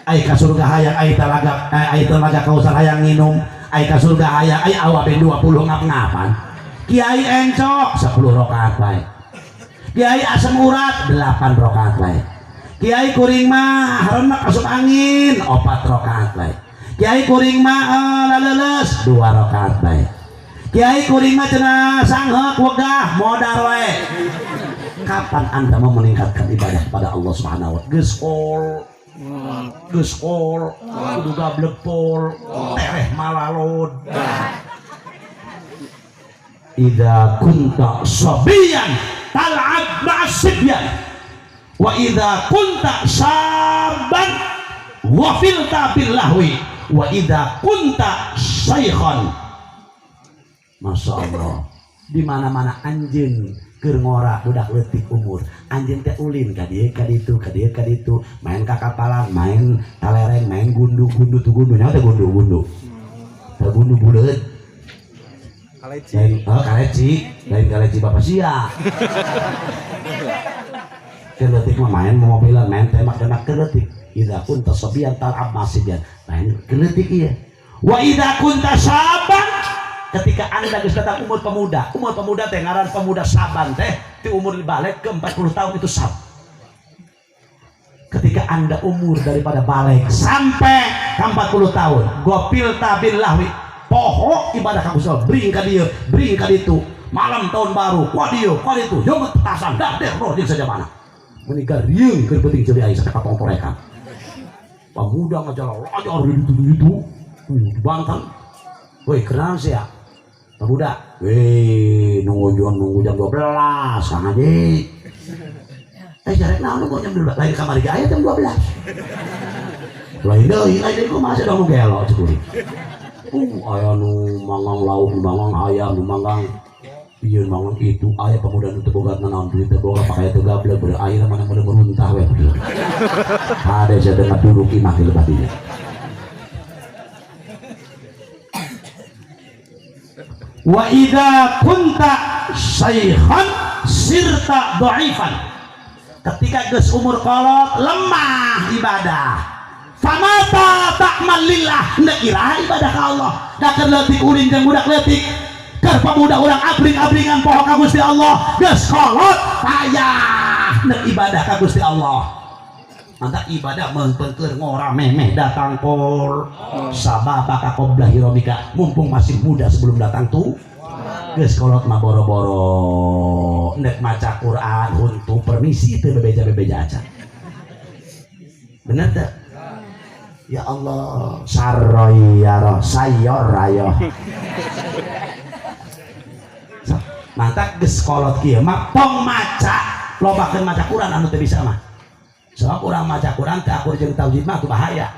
Ai ka surga hayang, ai talaga, ai Talaga Kausar hayang nginum. Ai ka surga hayang, ai awabin 20 ngap-ngapan. Kiai encok 10 rakaat wae. Kiai asam urat 8 rakaat wae. Kiai kuring mah haremek asup angin 4 rakaat wae. Kiai kuring mah laleuleus 2 rakaat wae. Kiai kuring mah cenah sangheuk wegah modar wae. Kapan Anda mau meningkatkan ibadah kepada Allah Subhanahu wa taala? Geus kol, geus kol, kudu gablek pol, tereh malalod. Idza kunta sabiyan tal'ab ma'as sibyan wa idza kunta saban ghafilta billahwi wa idza kunta syaikhan. Masya Allah, di mana-mana anjeun keur ngora budak leutik umur, anjeun teh ulin ka dieu ka ditu ka dieu ka ditu, main ka kapalan, main talereng, main gundu gundu tu gundu nyaho teh gundu gundu. Teh gundu buleut. Kaleci. Lain, oh, kaleci, lain kaleci bapak sia. Keur leutik mah main mobilan, main tembak-tembak keur leutik. Idza kunta sabiyan tal'ab masibian. Main keur leutik ieu. Wa idza kunta saban, ketika Anda geus datang umur pemuda teh ngaran pemuda saban teh ti umur balik ke 40 tahun itu sab. Ketika Anda umur daripada balik sampai ke 40 tahun, gopil tabil lahwi, poho ibadah ka Gusti Allah, bring ka dieu, bring ka ditu, malam tahun baru, kuah dieu, kuah ditu, joget petasan, dah deh roh di sajabana. Menikah rieung keur penting ceuli aing sampai ka tongtorekan. Pemuda ngajalan lajar di ditu ditu, di Banten. Woi, kenal sih ya? Pemuda, weh, nunggu jam 12, Kang Haji. Jarek naon nunggu jam 12, lain kamari ge aya jam 12. Lain deui, lain deui kumaha sia dong nu gelo cek kuring. Aya nu manggang lauk, nu manggang ayam, nu manggang Ieu mangun itu aya pemuda nu teu boga nanaon duit teu boga pakaya teu gablek beureum ayeuna mana meuleuh meruntah we. Hade sia teh ngaduruk imah di lebah dinya. Wa idza kunta syaikhan sirta dhaifan. Ketika geus umur kolot lemah ibadah. Famata ta'mal lillah, henteu iraha ibadah ka Allah. Da keur leutik ulin jeung budak leutik. Keur pemuda urang abring-abringan poho ka Gusti Allah, geus kolot payah nek ibadah ka Gusti Allah. Mantap ibadah meungpeungkeun ngora memeh datang kor sababa ka qabla hiromika, mumpung masih muda sebelum datang tuh. Geus kolot mah boro-boro nek maca Quran huntu permisi teu bebeja-bebeja acan. Bener teu? Ya Allah, saroyaro sayor ayo. Mantap geus kolot kieu mah tong maca, lobakeun maca Quran anu teu bisa mah. Sebab urang maca Quran teu akur jeung tauhid mah bahaya.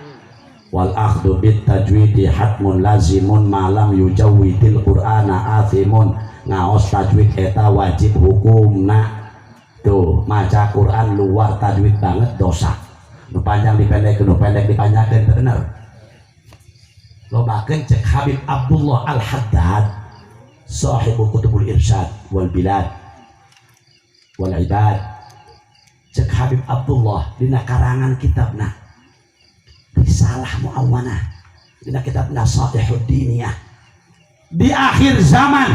Wal akhdhu bit tajwidi hatmun lazimun malam yujawwidil Qur'ana athimun. Ngaos tajwid eta wajib hukumna. Tuh, maca Quran luar tajwid banget dosa. Nu panjang dipendekkeun, nu pendek dipanjangkeun teu bener. Lobakeun cek Habib Abdullah Al-Haddad sahibu kutubul irsyad wal bilad wal ibad. Cek Habib Abdullah dina karangan kitabna Risalah Muawanah, dina kitab Nasaihud Diniyah, di akhir zaman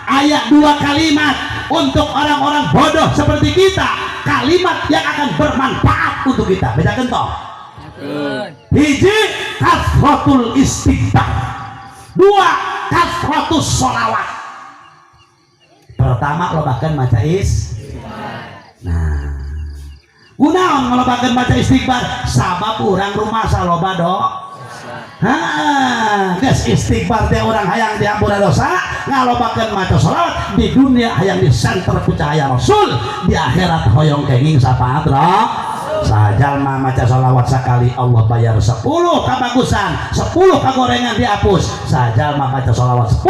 ayat 2 kalimat untuk orang-orang bodoh seperti kita, kalimat yang akan bermanfaat untuk kita. Bedakeun toh. Hiji kasratul istighfar, 2 kasratus sholawat. Pertama lobakeun maca istighfar. Nah, kunaon ngalobakeun maca istighfar? Sabab urang rumasa loba do. Ha, geus istighfar teh urang hayang diampura dosa, ngalobakeun maca sholawat di dunia hayang disanter ku cahaya Rasul, di akhirat hoyong kenging syafaat Sajalma maca sholawat sekali Allah bayar 10 kabagusan, 10 kagorengan dihapus. Sajalma maca sholawat 10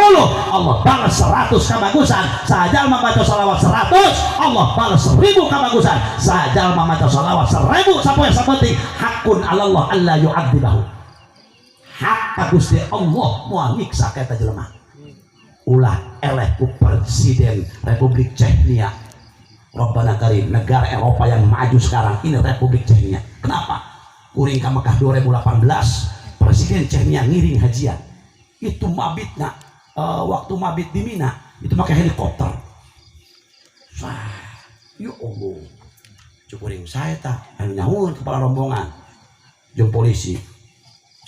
Allah balas 100 kabagusan. Sajalma maca sholawat 100 Allah balas 1000 kabagusan. Sajalma maca sholawat 1000 sapoe sapenting hakun alallah alla yu'adzibahu. Hak ka Gusti Allah moal nyiksa ka eta jelema. Ulah eleh ku Presiden Republik Chechnya. Rabbana Karim, negara Eropa yang maju sekarang ini Republik Chechnya. Kenapa? Kuring ka Mekah 2018, Presiden Chechnya ngiring hajian. Itu mabitna, waktu mabit di Mina itu pakai helikopter. Wah, ya Allah. Cukuring saya tak, anu nyahueun kepala rombongan. Jeung polisi.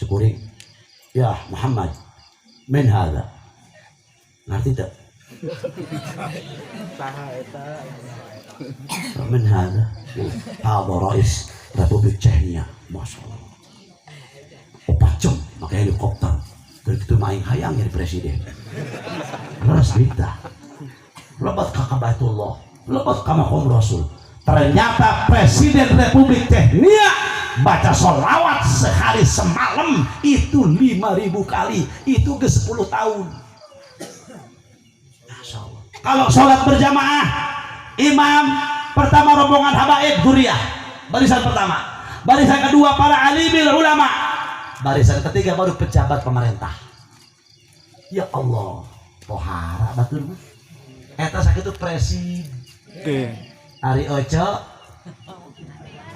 Cukuring, ya Muhammad, min hadza. Ngerti tak? من هذا؟ هذا رئيس Republik Chechnya. Masya Allah. Opat jam pakai helikopter. Dari itu main hayang jadi presiden. Leres berita. Lebat ka Baitullah, lebat ka makom Rasul. Ternyata Presiden Republik Chechnya baca sholawat sehari semalam itu 5.000 kali, itu ke 10 tahun. Masya Allah. Kalau sholat berjamaah, imam pertama rombongan habaib dzurriyyah, barisan pertama, barisan kedua para alimil ulama, barisan ketiga baru pejabat pemerintah. Ya Allah, pohara batur mah. Eta sakitu presiden. Ari Oce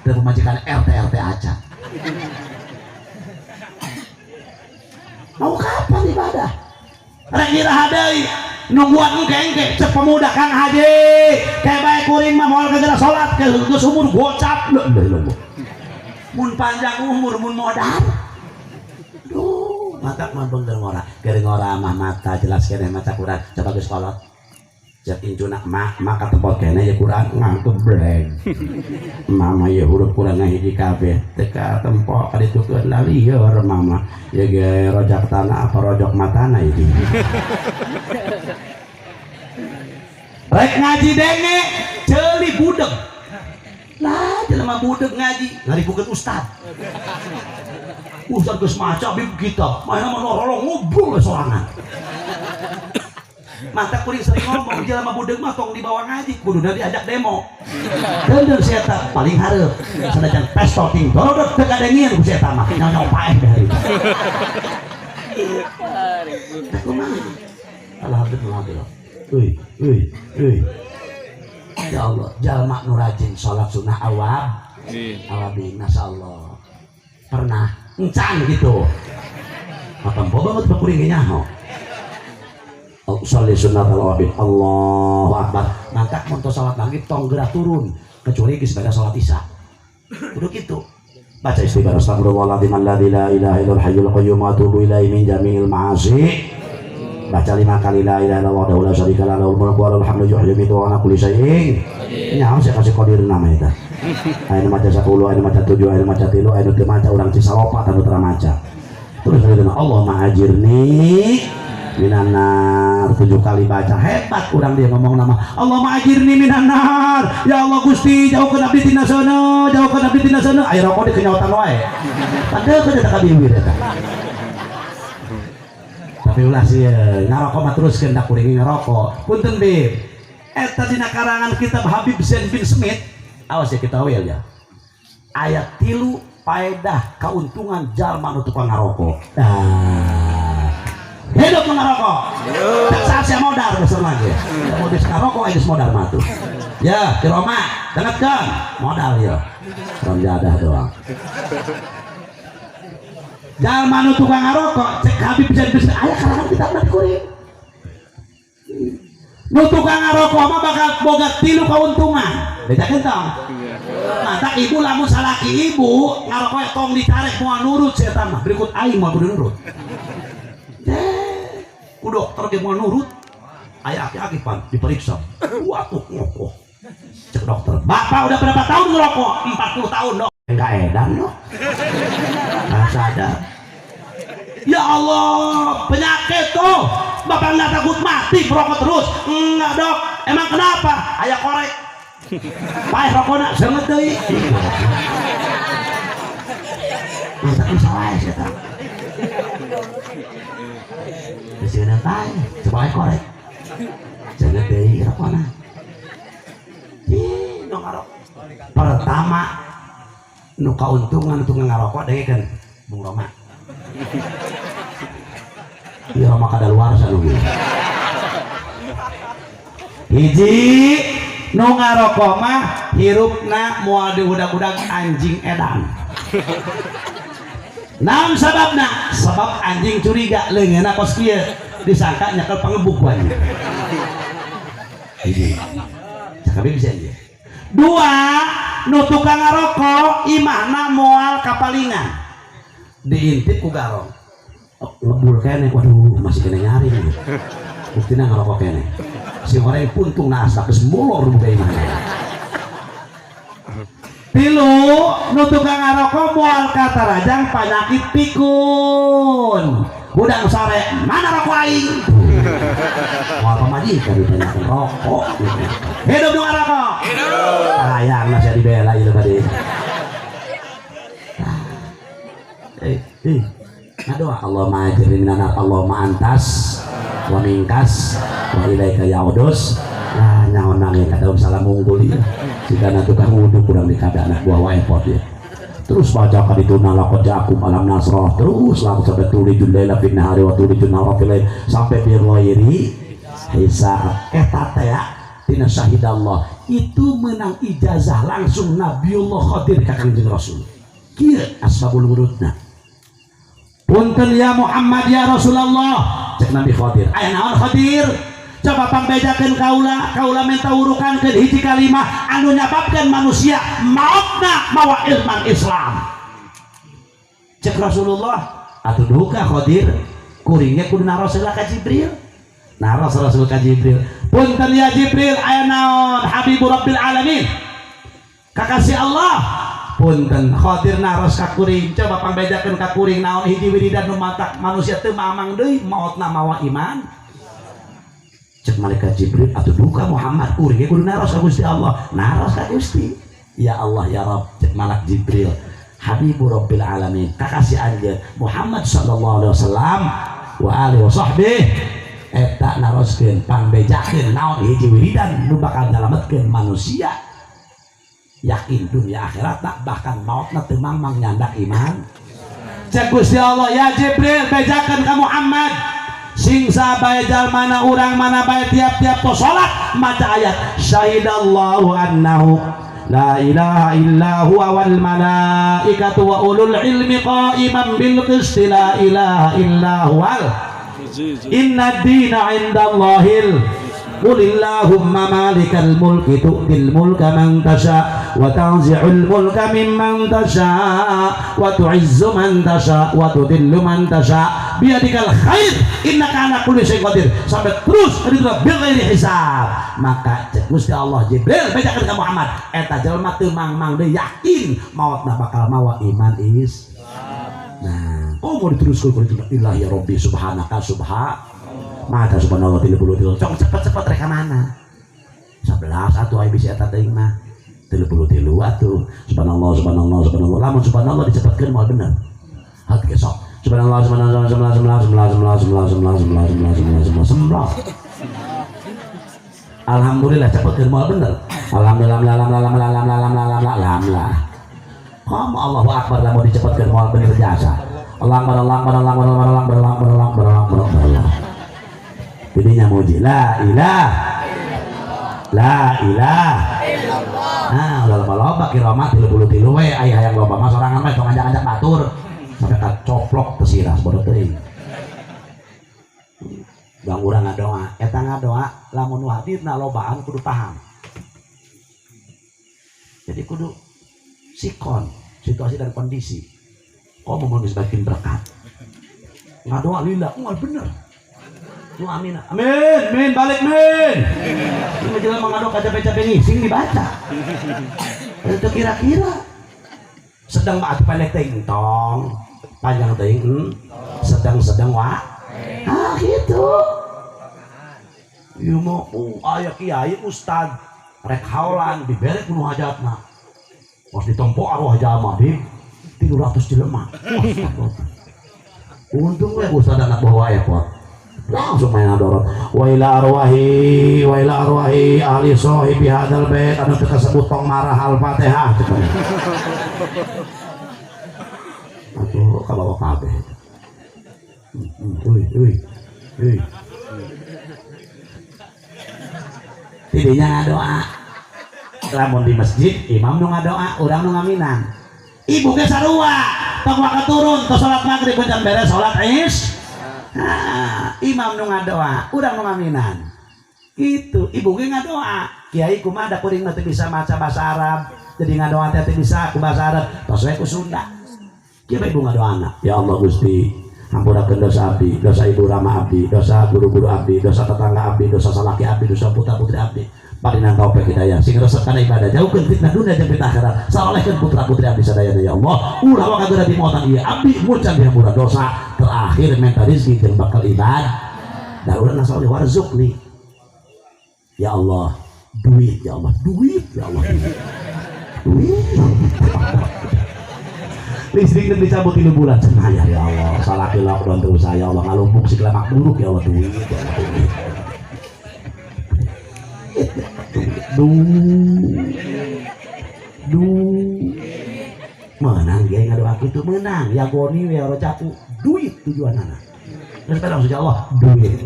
dan pemajikan RT RT aja. Mau kapan ibadah? Rek iraha deui? Nungguan engke-engke cek pemuda Kang Haji. Kayak bae kuring mah moal kagak salat, geus umur gocap. Leuh leuh. Mun panjang umur mun modal. Duh, mata mah bener ngora. Keur ngora mah mata jelas keneh maca Quran. Coba geus kolot. Cek incuna mah maka tempat keneh ya Quran ngantuk bleng. Mama ya huruf Quran ngahiji kabeh teu ka tempo kaditukeun lah lieur mama. Ya ge rojak tanah apa rojok matana ini. Rek ngaji denge ceuli budeg. Lah jelema budeg ngaji ngaribukeun ustad. Ustad geus maca bib kitab, mah mah lorolong ngobrol we sorangan. Mantap kuring sering ngomong jelema budeug mah tong dibawa ngaji, kuduna diajak demo. Deundeun si eta paling hareup. Sanajan pestol ting dorodot teu kadengieun ku si eta mah. Nyawa paeh deh hari. Kumaha? Alhamdulillah. Uy, uy, uy. Ya Allah, jalma nu rajin salat sunah awab. Awabin, masyaallah. Pernah encan gitu. Apa banget bakuring nyaho. Sholli sunnah al-awabin. Allahu akbar. Mantap mun salat maghrib tong geura turun kecuali geus pada salat isya. Kudu kitu. Baca istighfar astagfirullahaladzim alladzi la ilaha illal hayyul qayyum wa atubu ilaihi min jami'il ma'asi. Baca 5 kali la ilaha illallah wahdahu la syarika lahu lahul mulku wa lahul hamdu yuhyi wa yumiitu wa ala kulli syai'in. Nyaho saya kasih kodir nama eta. Aya nu maca 10, aya nu maca 7, aya nu maca 3, aya nu teu maca urang Cisaropa anu teu maca. Terus ayeuna Allahumma ajirni minan nar 7 kali baca. Hebat urang dia ngomong nama Allahumma ajirni minan nar. Ya Allah Gusti jauhkeun abdi tina seuneu, jauhkeun abdi tina seuneu. Aya rokok dikenyotan wae. Padahal teu ka biwir eta. Tapi ulah sieun ngarokok mah teruskeun da kuring ngarokok. Punten Bib. Eta dina karangan kitab Habib Zain bin Smith. Awas ya kita wel ya. Ayat 3 paedah keuntungan jalma nu tukang ngarokok. Nah, hidup ngarokok. Tak saat saya modal besar lagi. Mau bisa ngarokok geus modal mah tuh. Ya, di Roma, dengetkeun, modal ya. Rom jadah doang. Jalma nu tukang ngarokok, cek Habib Zain bin Smith, aya karangan kitab mah kuring. Nu tukang ngarokok mah bakal boga 3 keuntungan. Bedakeun tong. Mata ibu lamun salaki ibu ngarokok tong ditarek moal nurut si eta mah. Berikut aing moal kudu nurut. Ku dokter ge moal nurut. Aya aki-aki pan diperiksa. Waduh ngokok. Cek dokter, "Bapak udah berapa tahun ngerokok?" 40 tahun, Dok. Enggak edan loh. Nggak sadar. Ya Allah, penyakit tuh. Bapak nggak takut mati merokok terus? Enggak, Dok. Emang kenapa? Aya korek. Paeh rokona seungeut deui. Masa bisa wae sia tah. Geus paeh, coba aya korek. Seungeut deui rokona. Ih, nu ngarokok. Pertama nu kauntungan untuk ngarokok dengekeun Bung Roma. Ieu Roma kadaluarsa nu ieu. Hiji nu ngarokok mah hirupna moal diudag-udag anjing edan. Naon sababna? Sabab anjing curiga leungeunna kos kieu disangka nyekel pangebuk ku anjing. Hiji. Cakap bisa aja. Dua, nu tukang ngarokok imahna moal kapalingan. Diintip ku garong. Oh, ngebul kene, waduh masih kena nyari nih. Buktina ngerokok kene. Si orang puntung na asap geus molor buka imahna. Tilu, nu tukang ngarokok moal katarajang panyakit pikun. Hudang sare, mana rokok aing? Moal pamajikan ditanyakan rokok. Hidup nu ngarokok. Hidup. Hayang lah saya dibela itu tadi. Ngadoa Allahumma ajirni minan nar, Allahumma antas wa mingkas wa ilaika yaudus. Nah, nyaho nangis kata om salam unggul ieu. Jika tukang wudu kurang dikada anak buah wae pot ya. Terus baca ka ditu laqad ja'akum alam nasrah, terus langsung sampai tulijul laila fin nahari wa tulijul nahara fil lail sampai bi ghairi hisab. Eta teh tina syahidallah itu menang ijazah langsung Nabiullah Khadir ka Kangjeng Rasul. Kieu asbabul wurudna. Punten ya Muhammad ya Rasulullah, cek Nabi Khadir. Aya naon Khadir? Coba pangbejakeun kaula, kaula minta urukankeun hiji kalimah anu nyababkeun manusia maotna mawa ilman Islam. Cek Rasulullah, atuh duka Khadir, kuringnya kudu naros heula ka Jibril. Naros Rasul ka Jibril. Punten ya Jibril, aya naon Habibur Rabbil Alamin? Kakasih Allah. Punten Khadir naros ka kuring, coba pangbejakeun ka kuring naon hiji wiridan nu matak manusia teu mamang deui maotna mawa iman. Cek malaikat Jibril, atuh duka Muhammad kuring ge kudu naros ka Gusti Allah. Naros ka Gusti. Ya Allah ya Rabb, cek malak Jibril, Habibur Rabbil Alamin, kakasih anjeun Muhammad sallallahu alaihi wasallam wa alihi wa sahbihi. Eta naroskeun pangbejakeun naon hiji wiridan nu bakal nyalametkeun manusia. Yakin dunia akhirat bahkan mautna teu mangmang nyandak iman. Cek Gusti Allah, ya Jibril bejakeun ka Muhammad. Sing sabae jalmana urang mana bae tiap-tiap tos salat maca ayat syahidallahu annahu la ilaha illa huwa wal malaikatu wa ulul ilmi qa'iman bil qisti la ilaha illa huwal inna dina indallahil qulillahumma malikal mulki tu'til mulka man tasha wa tanzi'ul mulka mimman tasha wa tu'izzu man tasha wa tudhillu man tasha biyadikal khair innaka ala kulli syai'in qadir sampai terus ridha bil ghairi hisab. Maka cek Gusti Allah Jibril bejakeun ka Muhammad eta jelema teu mangmang deui yakin maotna bakal mawa iman is. Nah, oh mau diteruskeun ku itu ilah ya Rabbi subhanaka subha mata subhanallah 33 cong cepet-cepet rek mana 11 atuh aya bisi eta teuing mah 33 atuh subhanallah subhanallah subhanallah lamun subhanallah dicepetkeun moal bener hati kesok subhanallah subhanallah subhanallah subhanallah subhanallah subhanallah subhanallah subhanallah subhanallah subhanallah alhamdulillah cepetkeun moal bener alhamdulillah lam lam lam lam lam lam lam lam lah kamu Allahu akbar lamun dicepetkeun moal bener jasa Allah akbar Allah akbar Allah akbar Allah akbar Allah akbar Allah akbar Allah akbar jadinya muji la ilah la ilah illallah. Nah ulah loba-loba kiromat 33 we aya hayang loba mah sorangan mah tong ngajak-ngajak batur sampai kacoplok teu siras bodoh teuing. Bang urang ngadoa eta ngadoa lamun nu hadirna lobaan kudu paham. Jadi kudu sikon situasi dan kondisi. Komo mun geus batin berkat. Ngadoa lila moal bener. Nu amin, amin, min balik min. Ini jalan mengadu kaca-kaca ngising dibaca. Itu kira-kira sedang atuh pendek teuing tong, panjang teuing sedang-sedang wa. Ah gitu. Ieu mah aya kiai ustad rek haulan dibere ku nu hajatna. Pas ditempo arwah jalma di 300 jelema. Untung we ustad anak bawa epot. Langsung main adorot wa ila arwahi ahli sahibi hadzal bait anu teu kasebut tong marah al-Fatihah atuh kabawa kabeh. Uy uy uy tidinya ngadoa lamun di masjid imam nu ngadoa urang nu ngaminan ibu ge sarua tong waka turun tos salat magrib can beres salat isya. Nah, imam nu ngadoa, urang nu ngaminan. Gitu, ibu ge ngadoa. Kiai kumaha da kuring mah teu bisa maca bahasa Arab, jadi ngadoa teh teu bisa ku bahasa Arab, tos we ku Sunda. Kieu bae ibu ngadoana, ya Allah Gusti, hampurakeun dosa abdi, dosa ibu rama abdi, dosa guru-guru abdi, dosa tetangga abdi, dosa salaki abdi, dosa putra-putri abdi. Parinan taufik hidayah, sing resep kana ibadah, jauhkeun fitnah dunia jeung fitnah akhirat, salehkeun putra-putri abdi sadayana ya Allah. Ulah waka di mautan ieu abdi mucan dihampura dosa, terakhir minta rezeki jeung bakal ibadah. Da urang nasoleh warzuqni. Ya Allah, duit ya Allah, duit ya Allah. Duit. Listrik teh dicabut 3 bulan cenah ya Allah. Salaki lockdown terus ya Allah, ngalumpuk segala buruk ya Allah, duit ya Allah, duit. Du menang dia ngadoa kitu menang ya goni we ora capu duit tujuanana geus langsung ya Allah duit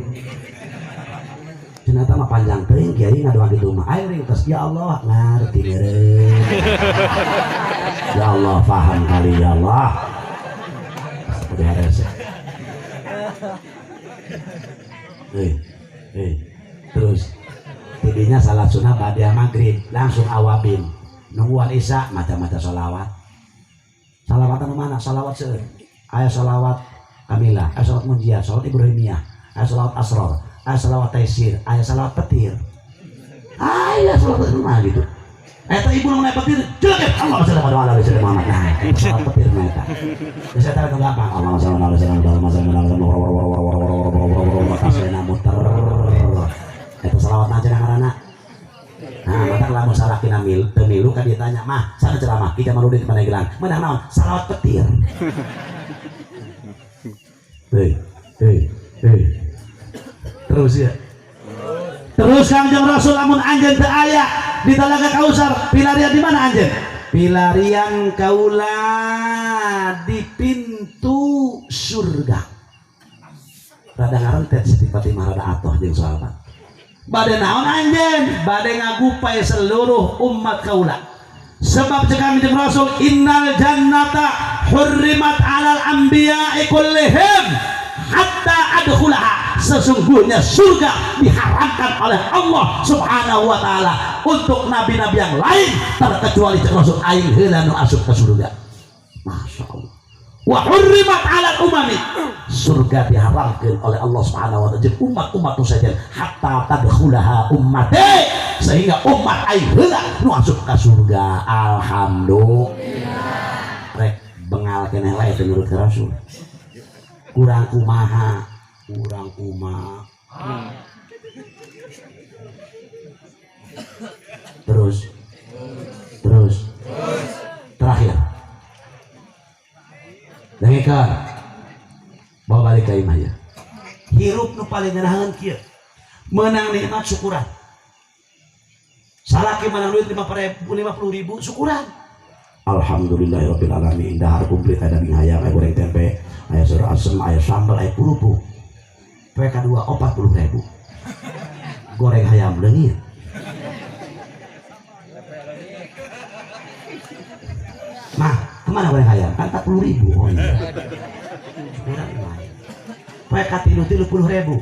cenah mah panjang teuing kiai ngadoa kitu mah aing ringkes ya Allah ngarti meureun ya Allah paham kali ya Allah udah beres terus tidinya salat sunah ba'da maghrib langsung awabin nungguan isya maca-maca sholawat salawatan mana sholawat seueur aya sholawat kamilah aya sholawat munjiat sholawat ibrahimiyah aya sholawat asror aya sholawat taisir aya sholawat petir aya sholawat rumah gitu eta ibu nu naik petir jelek Allah sholli ala sayyidina Muhammad nah sholawat petir mah eta geus eta gampang Allah sholli ala sayyidina Muhammad muter eta salawat aja ngaranna. Nah, matak lamun salakina teu milu ka ditanya, "Mah, sana ceramah ki Jamaludin di Pandeglang." Meunang naon? Salawat petir. Hei, hei, hei. Terus Terus ya. Terus Kangjeng Rasul lamun anjeun teu aya di Talaga Kausar, pilarian di mana anjeun? Pilarian kaula di pintu surga. Rada ngarentet Siti Fatimah rada atoh jeung sahabat. Bade naon anjeun? Bade ngagupai seluruh umat kaula. Sebab cek Kangjeng Rasul innal jannata hurrimat alal anbiya'i kullihim hatta adkhulaha. Sesungguhnya surga diharamkan oleh Allah Subhanahu wa taala untuk nabi-nabi yang lain terkecuali cek Rasul aing heula nu asup ke surga. Masya Allah. Wa hurrimat alal umami. Surga diharamkan oleh Allah Subhanahu wa taala jeung umat-umat nu saja hatta tadkhulaha ummati, sehingga umat aing heula nu asup ka surga. Alhamdulillah. Rek bengal keneh wae teu nurut ka Rasul. Kurang kumaha, kurang kumaha. Terus terus terakhir. Dengekeun. Bawa balik ka imah ya. Hirup nu paling ngeunaheun kieu. Meunang nikmat syukuran. Salaki menang duit 50.000 syukuran. Alhamdulillahirabbil alamin. Dahar komplit ada daging ayam, aya goreng tempe, aya sayur asem, aya sambal, aya kerupuk. PK 2 40.000. Goreng ayam leungit. Mah, kemana goreng ayam? Kan 40.000. Oh iya. Kurang lumayan. PK 3 30.000.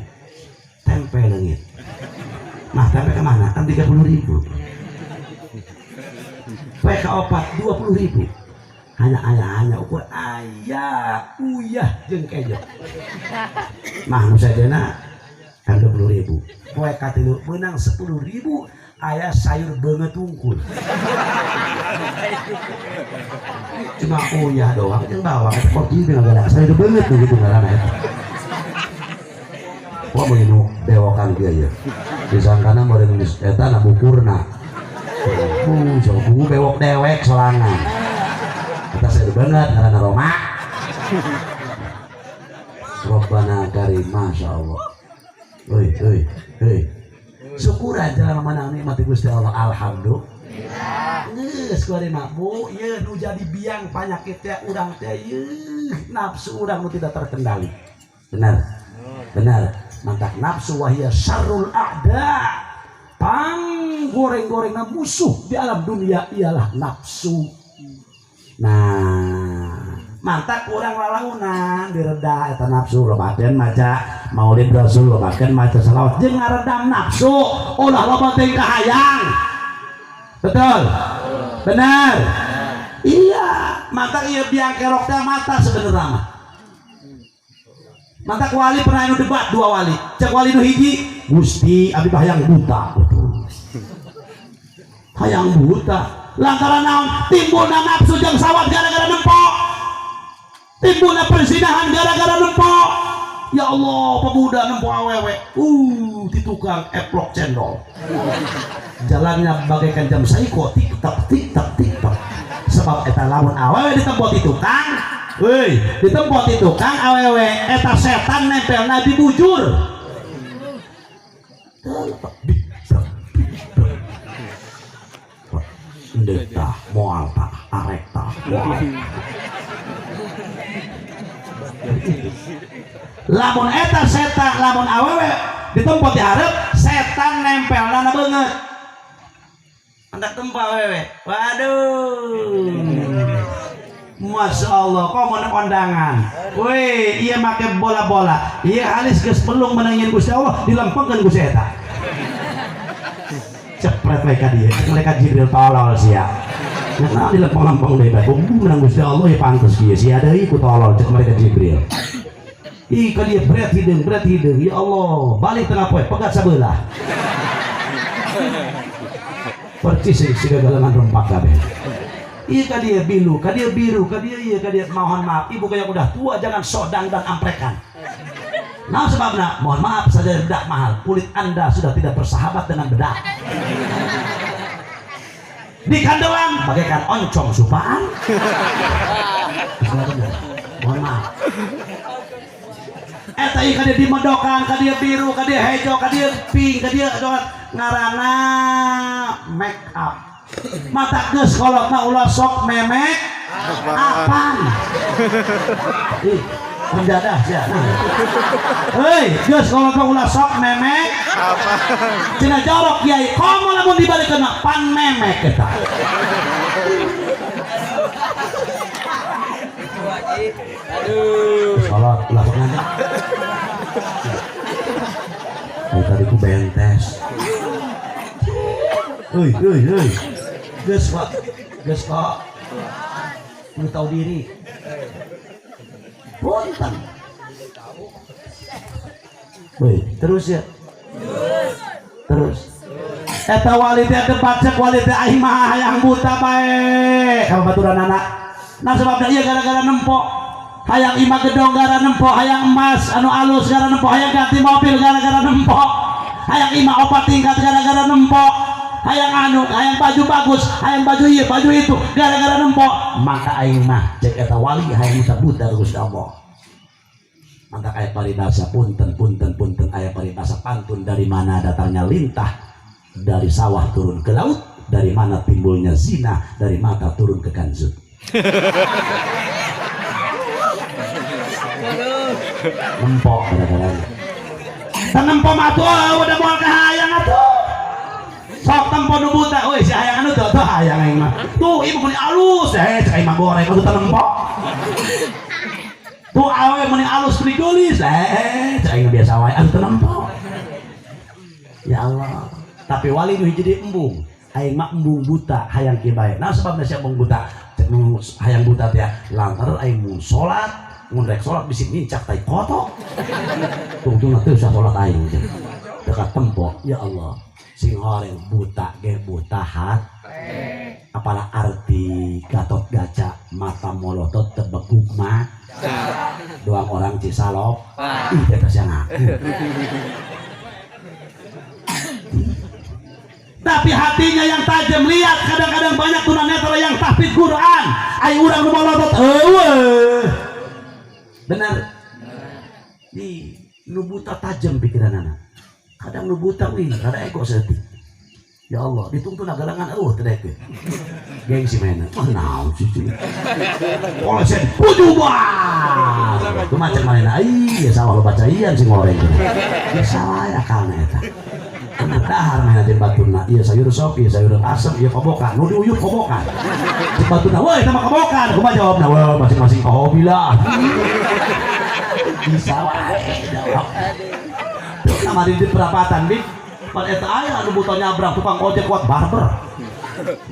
Tempe leungit. Mah, tempe kemana? Kan 30.000. PK 4 20.000. Hanya hanya ukur ayah uyah jeung kejo. Mah nu sajena kan 20.000. Poe katilu meunang 10.000 aya sayur beungeut tungkul. Cuma uyah doang jeung bawang eta kok kieu ngagala sayur beungeut nu kitu ngaranna eta. Wah mun nu bewokan kieu ieu. Disangkana meureun geus eta na bukurna. Sok buku bewok dewek sorangan. Eta sayur beungeut ngaranna Roma. Rabbana karim, masya Allah. Hei, hei, hei. Syukuran jalan mana nikmat Gusti Allah. Alhamdulillah. Geus kuari mah bu, ieu nu jadi biang panyakit teh urang teh ieu nafsu urang nu tidak terkendali. Benar. Benar. Mantak nafsu wahia syarrul a'da. Pang goreng-gorengna musuh di alam dunia ialah nafsu. Nah, mantak kurang lalaunan direda eta nafsu lobakeun maca maulid rasul lobakeun maca selawat jeung ngaredam nafsu ulah loba teh kahayang. Betul? Benar? Iya, mantak ieu biang kerok teh mata sebenarnya mah. Mantak wali pernah anu debat dua wali. Cek wali nu hiji, Gusti abdi hayang buta. Betul. Hayang buta. Lantaran naon? Timbulna nafsu jeung sawat gara-gara nempok. Timbulna perzinahan gara-gara nempok. Ya Allah, pemuda nempok awewe. Di tukang eplok cendol. Jalannya bagaikan jam saiko, tik tak tik tak tik tak. Sebab eta lamun awewe ditempok di tukang, woi, ditempok di tukang awewe eta setan nempelna di bujur. Ndek tah, moal tah, arek tah, moal. Lamun eta setan, lamun awewe ditempok di hareup, setan nempelna na beungeut. Andak tempat awewe. Waduh. Masya Allah, kok mau kondangan. Woi, iya make bola-bola. Iya halis geus pelung menangin Gusti Allah, dilempengkeun ku si eta. Cepret mereka dia, mereka Jibril tolol sia. Nah, dilempeng-lempeng deui bae. Bumbu menang Gusti Allah ya pantes kieu. Sia deui ku tolol cek mereka Jibril. Ih, ka dia berat hideung, ya Allah, balik tengah poe pegat sabelah. Percis siga galengan rempak kabeh. Iya ka dia bilu, ka dia biru, ka dia iya ka dia mohon maaf, ibu kayak udah tua jangan sodang dan amprekan. Nah sebabnya, mohon maaf saja bedak mahal, kulit Anda sudah tidak bersahabat dengan bedak. Di kandelan bagaikan oncom supaan. Mohon maaf. Eta ieu ka dieu dimedokan, ka dieu biru, ka dieu hejo, ka dieu pink, ka dieu ngaranna make up. Mata geus kolot mah ulah sok memek apaan. Ih, penjadah sia. Hei, geus kolot mah ulah sok memek apaan. Cenah jorok kiai, komo lamun dibalikeun mah pan memek eta. Aduh. Kolot ulah sok nanya. Ai tadi ku bentes. Hei, hei, hei. Geus kok. Geus kok. Lu tahu diri. Punten. Woi, terus ya. Terus. Eta wali teh debat cek wali teh aing mah hayang buta bae ka babaturanana. Nah sebabna ieu gara-gara nempo. Hayang imah gedong gara nempo, hayang emas anu alus gara nempo, hayang ganti mobil gara-gara nempo. Hayang imah opat tingkat gara-gara nempo. Hayang anu, hayang baju bagus, hayang baju ieu, baju itu gara-gara nempo. Maka aing mah cek eta wali hayang buta buta Gusti Allah. Maka aya paribasa punten punten punten aya paribasa pantun dari mana datangnya lintah dari sawah turun ke laut, dari mana timbulnya zina dari mata turun ke kanzut. Nempok gara-gara. Nempo mah atuh udah moal kahayang atuh. Sok tempo nu buta, euy si hayang anu teu teu hayang aing mah. Tuh ieu mah alus, cek aing mah goreng atuh teu nempo. Tuh awe meni alus meni geulis, cek aing biasa wae atuh teu nempo. Ya Allah, tapi wali nu hiji deui embung. Aing mah embung buta hayang kieu bae. Nah sebabna sia embung buta, cek nu hayang buta teh lantaran aing mun salat, mun rek salat bisi nincak tai kotok. Tungtungna teu usah salat aing. Dekat tempo, ya Allah. Sing horeng buta ge buta hat. Apalah arti Gatot Gaca mata molotot tebeguk mah. Doang orang Cisalop. Ih eta sia ngaku. Tapi hatinya yang tajam, lihat kadang-kadang banyak tunanetra yang tahfidz Quran. Ai urang nu molotot eueuh. Bener. Di nu buta tajam pikiranana. Kadang nu buta wih, rada ego seeutik. Ya Allah, ditungtun galangan eueuh teu daek. Gengsi mainna. Wah naon sih cuy. Polisi pujuban. Kumaha cek manehna? Ih, ya sawah lo bacaian sing goreng. Ya salah ya akalna eta. Kena dahar mainna jeung baturna. Ieu sayur sop, ieu sayur asem, ieu kobokan. Nu diuyup kobokan. Jeung baturna, woi eta mah kobokan. Kumaha jawabna? Wah, masing-masing hobi lah. Bisa wae jawab. Kamari di perapatan bib, pan eta aya anu buta nyabrang tukang ojek kuat barber.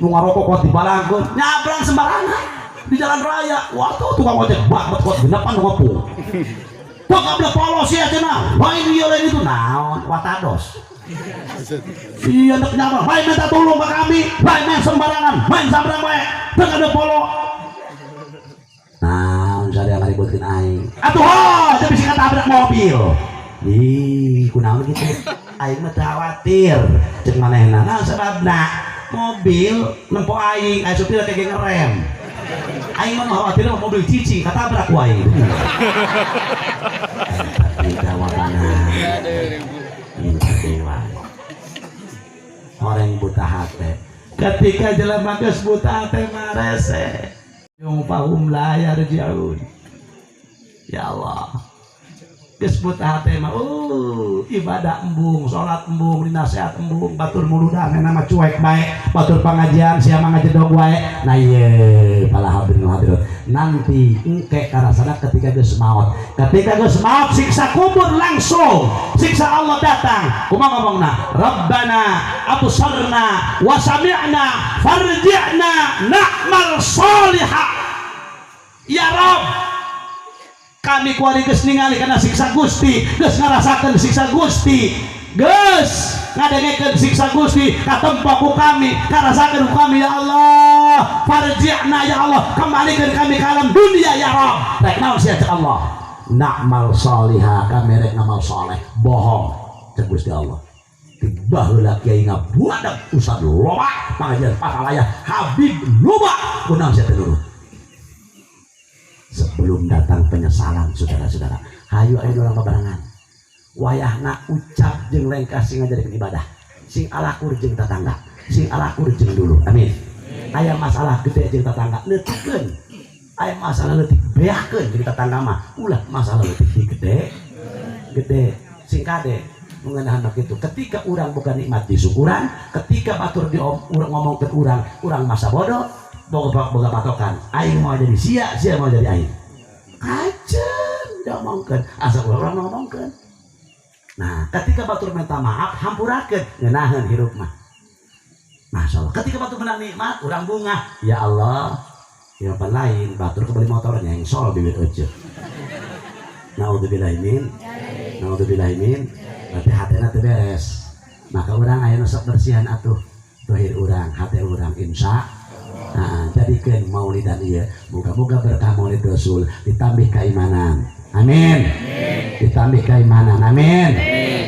Nu ngarokok kuat dibalangkeun, nyabrang sembarangan di jalan raya. Wah tuh tukang ojek banget kuat genepan nu ngepung. Bokap polos ya cenah. Lain ieu lain itu naon watados. Iya nek nyabrang, lain minta tolong ke kami, lain main sembarangan, main sabrang wae. Teu ada polo. Naon sadaya ngaributkeun aing. Atuh ho, teu bisa katabrak mobil. Ih, kunaon gitu. Aing mah teu khawatir cek manehna. Nah sababna mobil nempo aing, aing supir teh ngerem. Aing mah khawatir mah mobil cici katabrak ku aing. Tapi jawabanna. Dewa. Orang buta hate. Ketika jelema geus buta hate mah rese. Yung fahum la yarji'un. Ya Allah. Geus buta hate mah ibadah embung, salat embung, dinasehat embung, batur muludan mah cuek bae, batur pangajian sia mah ngajedog wae. Nah ieu para hadirin hadirat. Nanti engke karasana ketika geus maot. Ketika geus maot siksa kubur langsung, siksa Allah datang. Kumaha ngomongna? Rabbana absarna wa sami'na farji'na na'mal sholihah. Ya Rabb, kami kuari geus ningali kana siksa Gusti, geus ngarasakeun siksa Gusti, geus ngadengekeun siksa Gusti, katempo ku kami, karasakeun ku kami ya Allah. Farji'na ya Allah, kembalikan kami ke alam dunia ya Rabb. Rek naon sia cek Allah? Na'mal sholihah, kami rek ngamal soleh. Bohong cek Gusti Allah. Baheula kiai ngabuadak ustad loba, pangajian patalaya Habib loba, kunaon sia teu nurut? Sebelum datang penyesalan, saudara-saudara. Hayu ayo urang babarengan. Wayahna ucap jeung lengkah sing ngajadikeun ibadah. Sing alakur jeung tatangga, sing alakur jeung dulur. Amin. Aya masalah gede jeung tatangga, leutikkeun. Aya masalah leutik beakeun jeung tatangga mah. Ulah masalah leutik di gede. Gede sing kade mengenahan begitu. Ketika urang boga nikmat disyukuran, ketika batur di urang ngomongkeun urang, urang masa bodoh, boga boga patokan. Aing mau jadi sia, sia mau jadi aing. Kajen diomongkeun, asa urang ngomongkeun. Nah, ketika batur minta maaf, hampurakeun, ngeunaheun hirup mah. Masya Allah. Ketika batur menang nikmat, urang bungah. Ya Allah, ya apa lain, batur kebeli motor nyengsol bibir ece. Naudzubillah min, naudzubillah min, berarti hatena teu beres. Maka urang aya nu sok bersihan atuh dohir urang, hate urang insya. Nah, jadikeun maulidan ieu, moga-moga berkah maulid Rasul ditambih keimanan. Amin. Ditambih keimanan. Amin.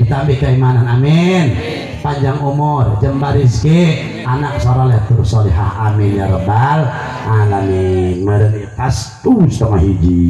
Ditambih keimanan. Amin. Panjang umur, jembar rezeki, anak soleh tur solehah. Amin ya rabbal alamin. Meureun pas tuh 12.30.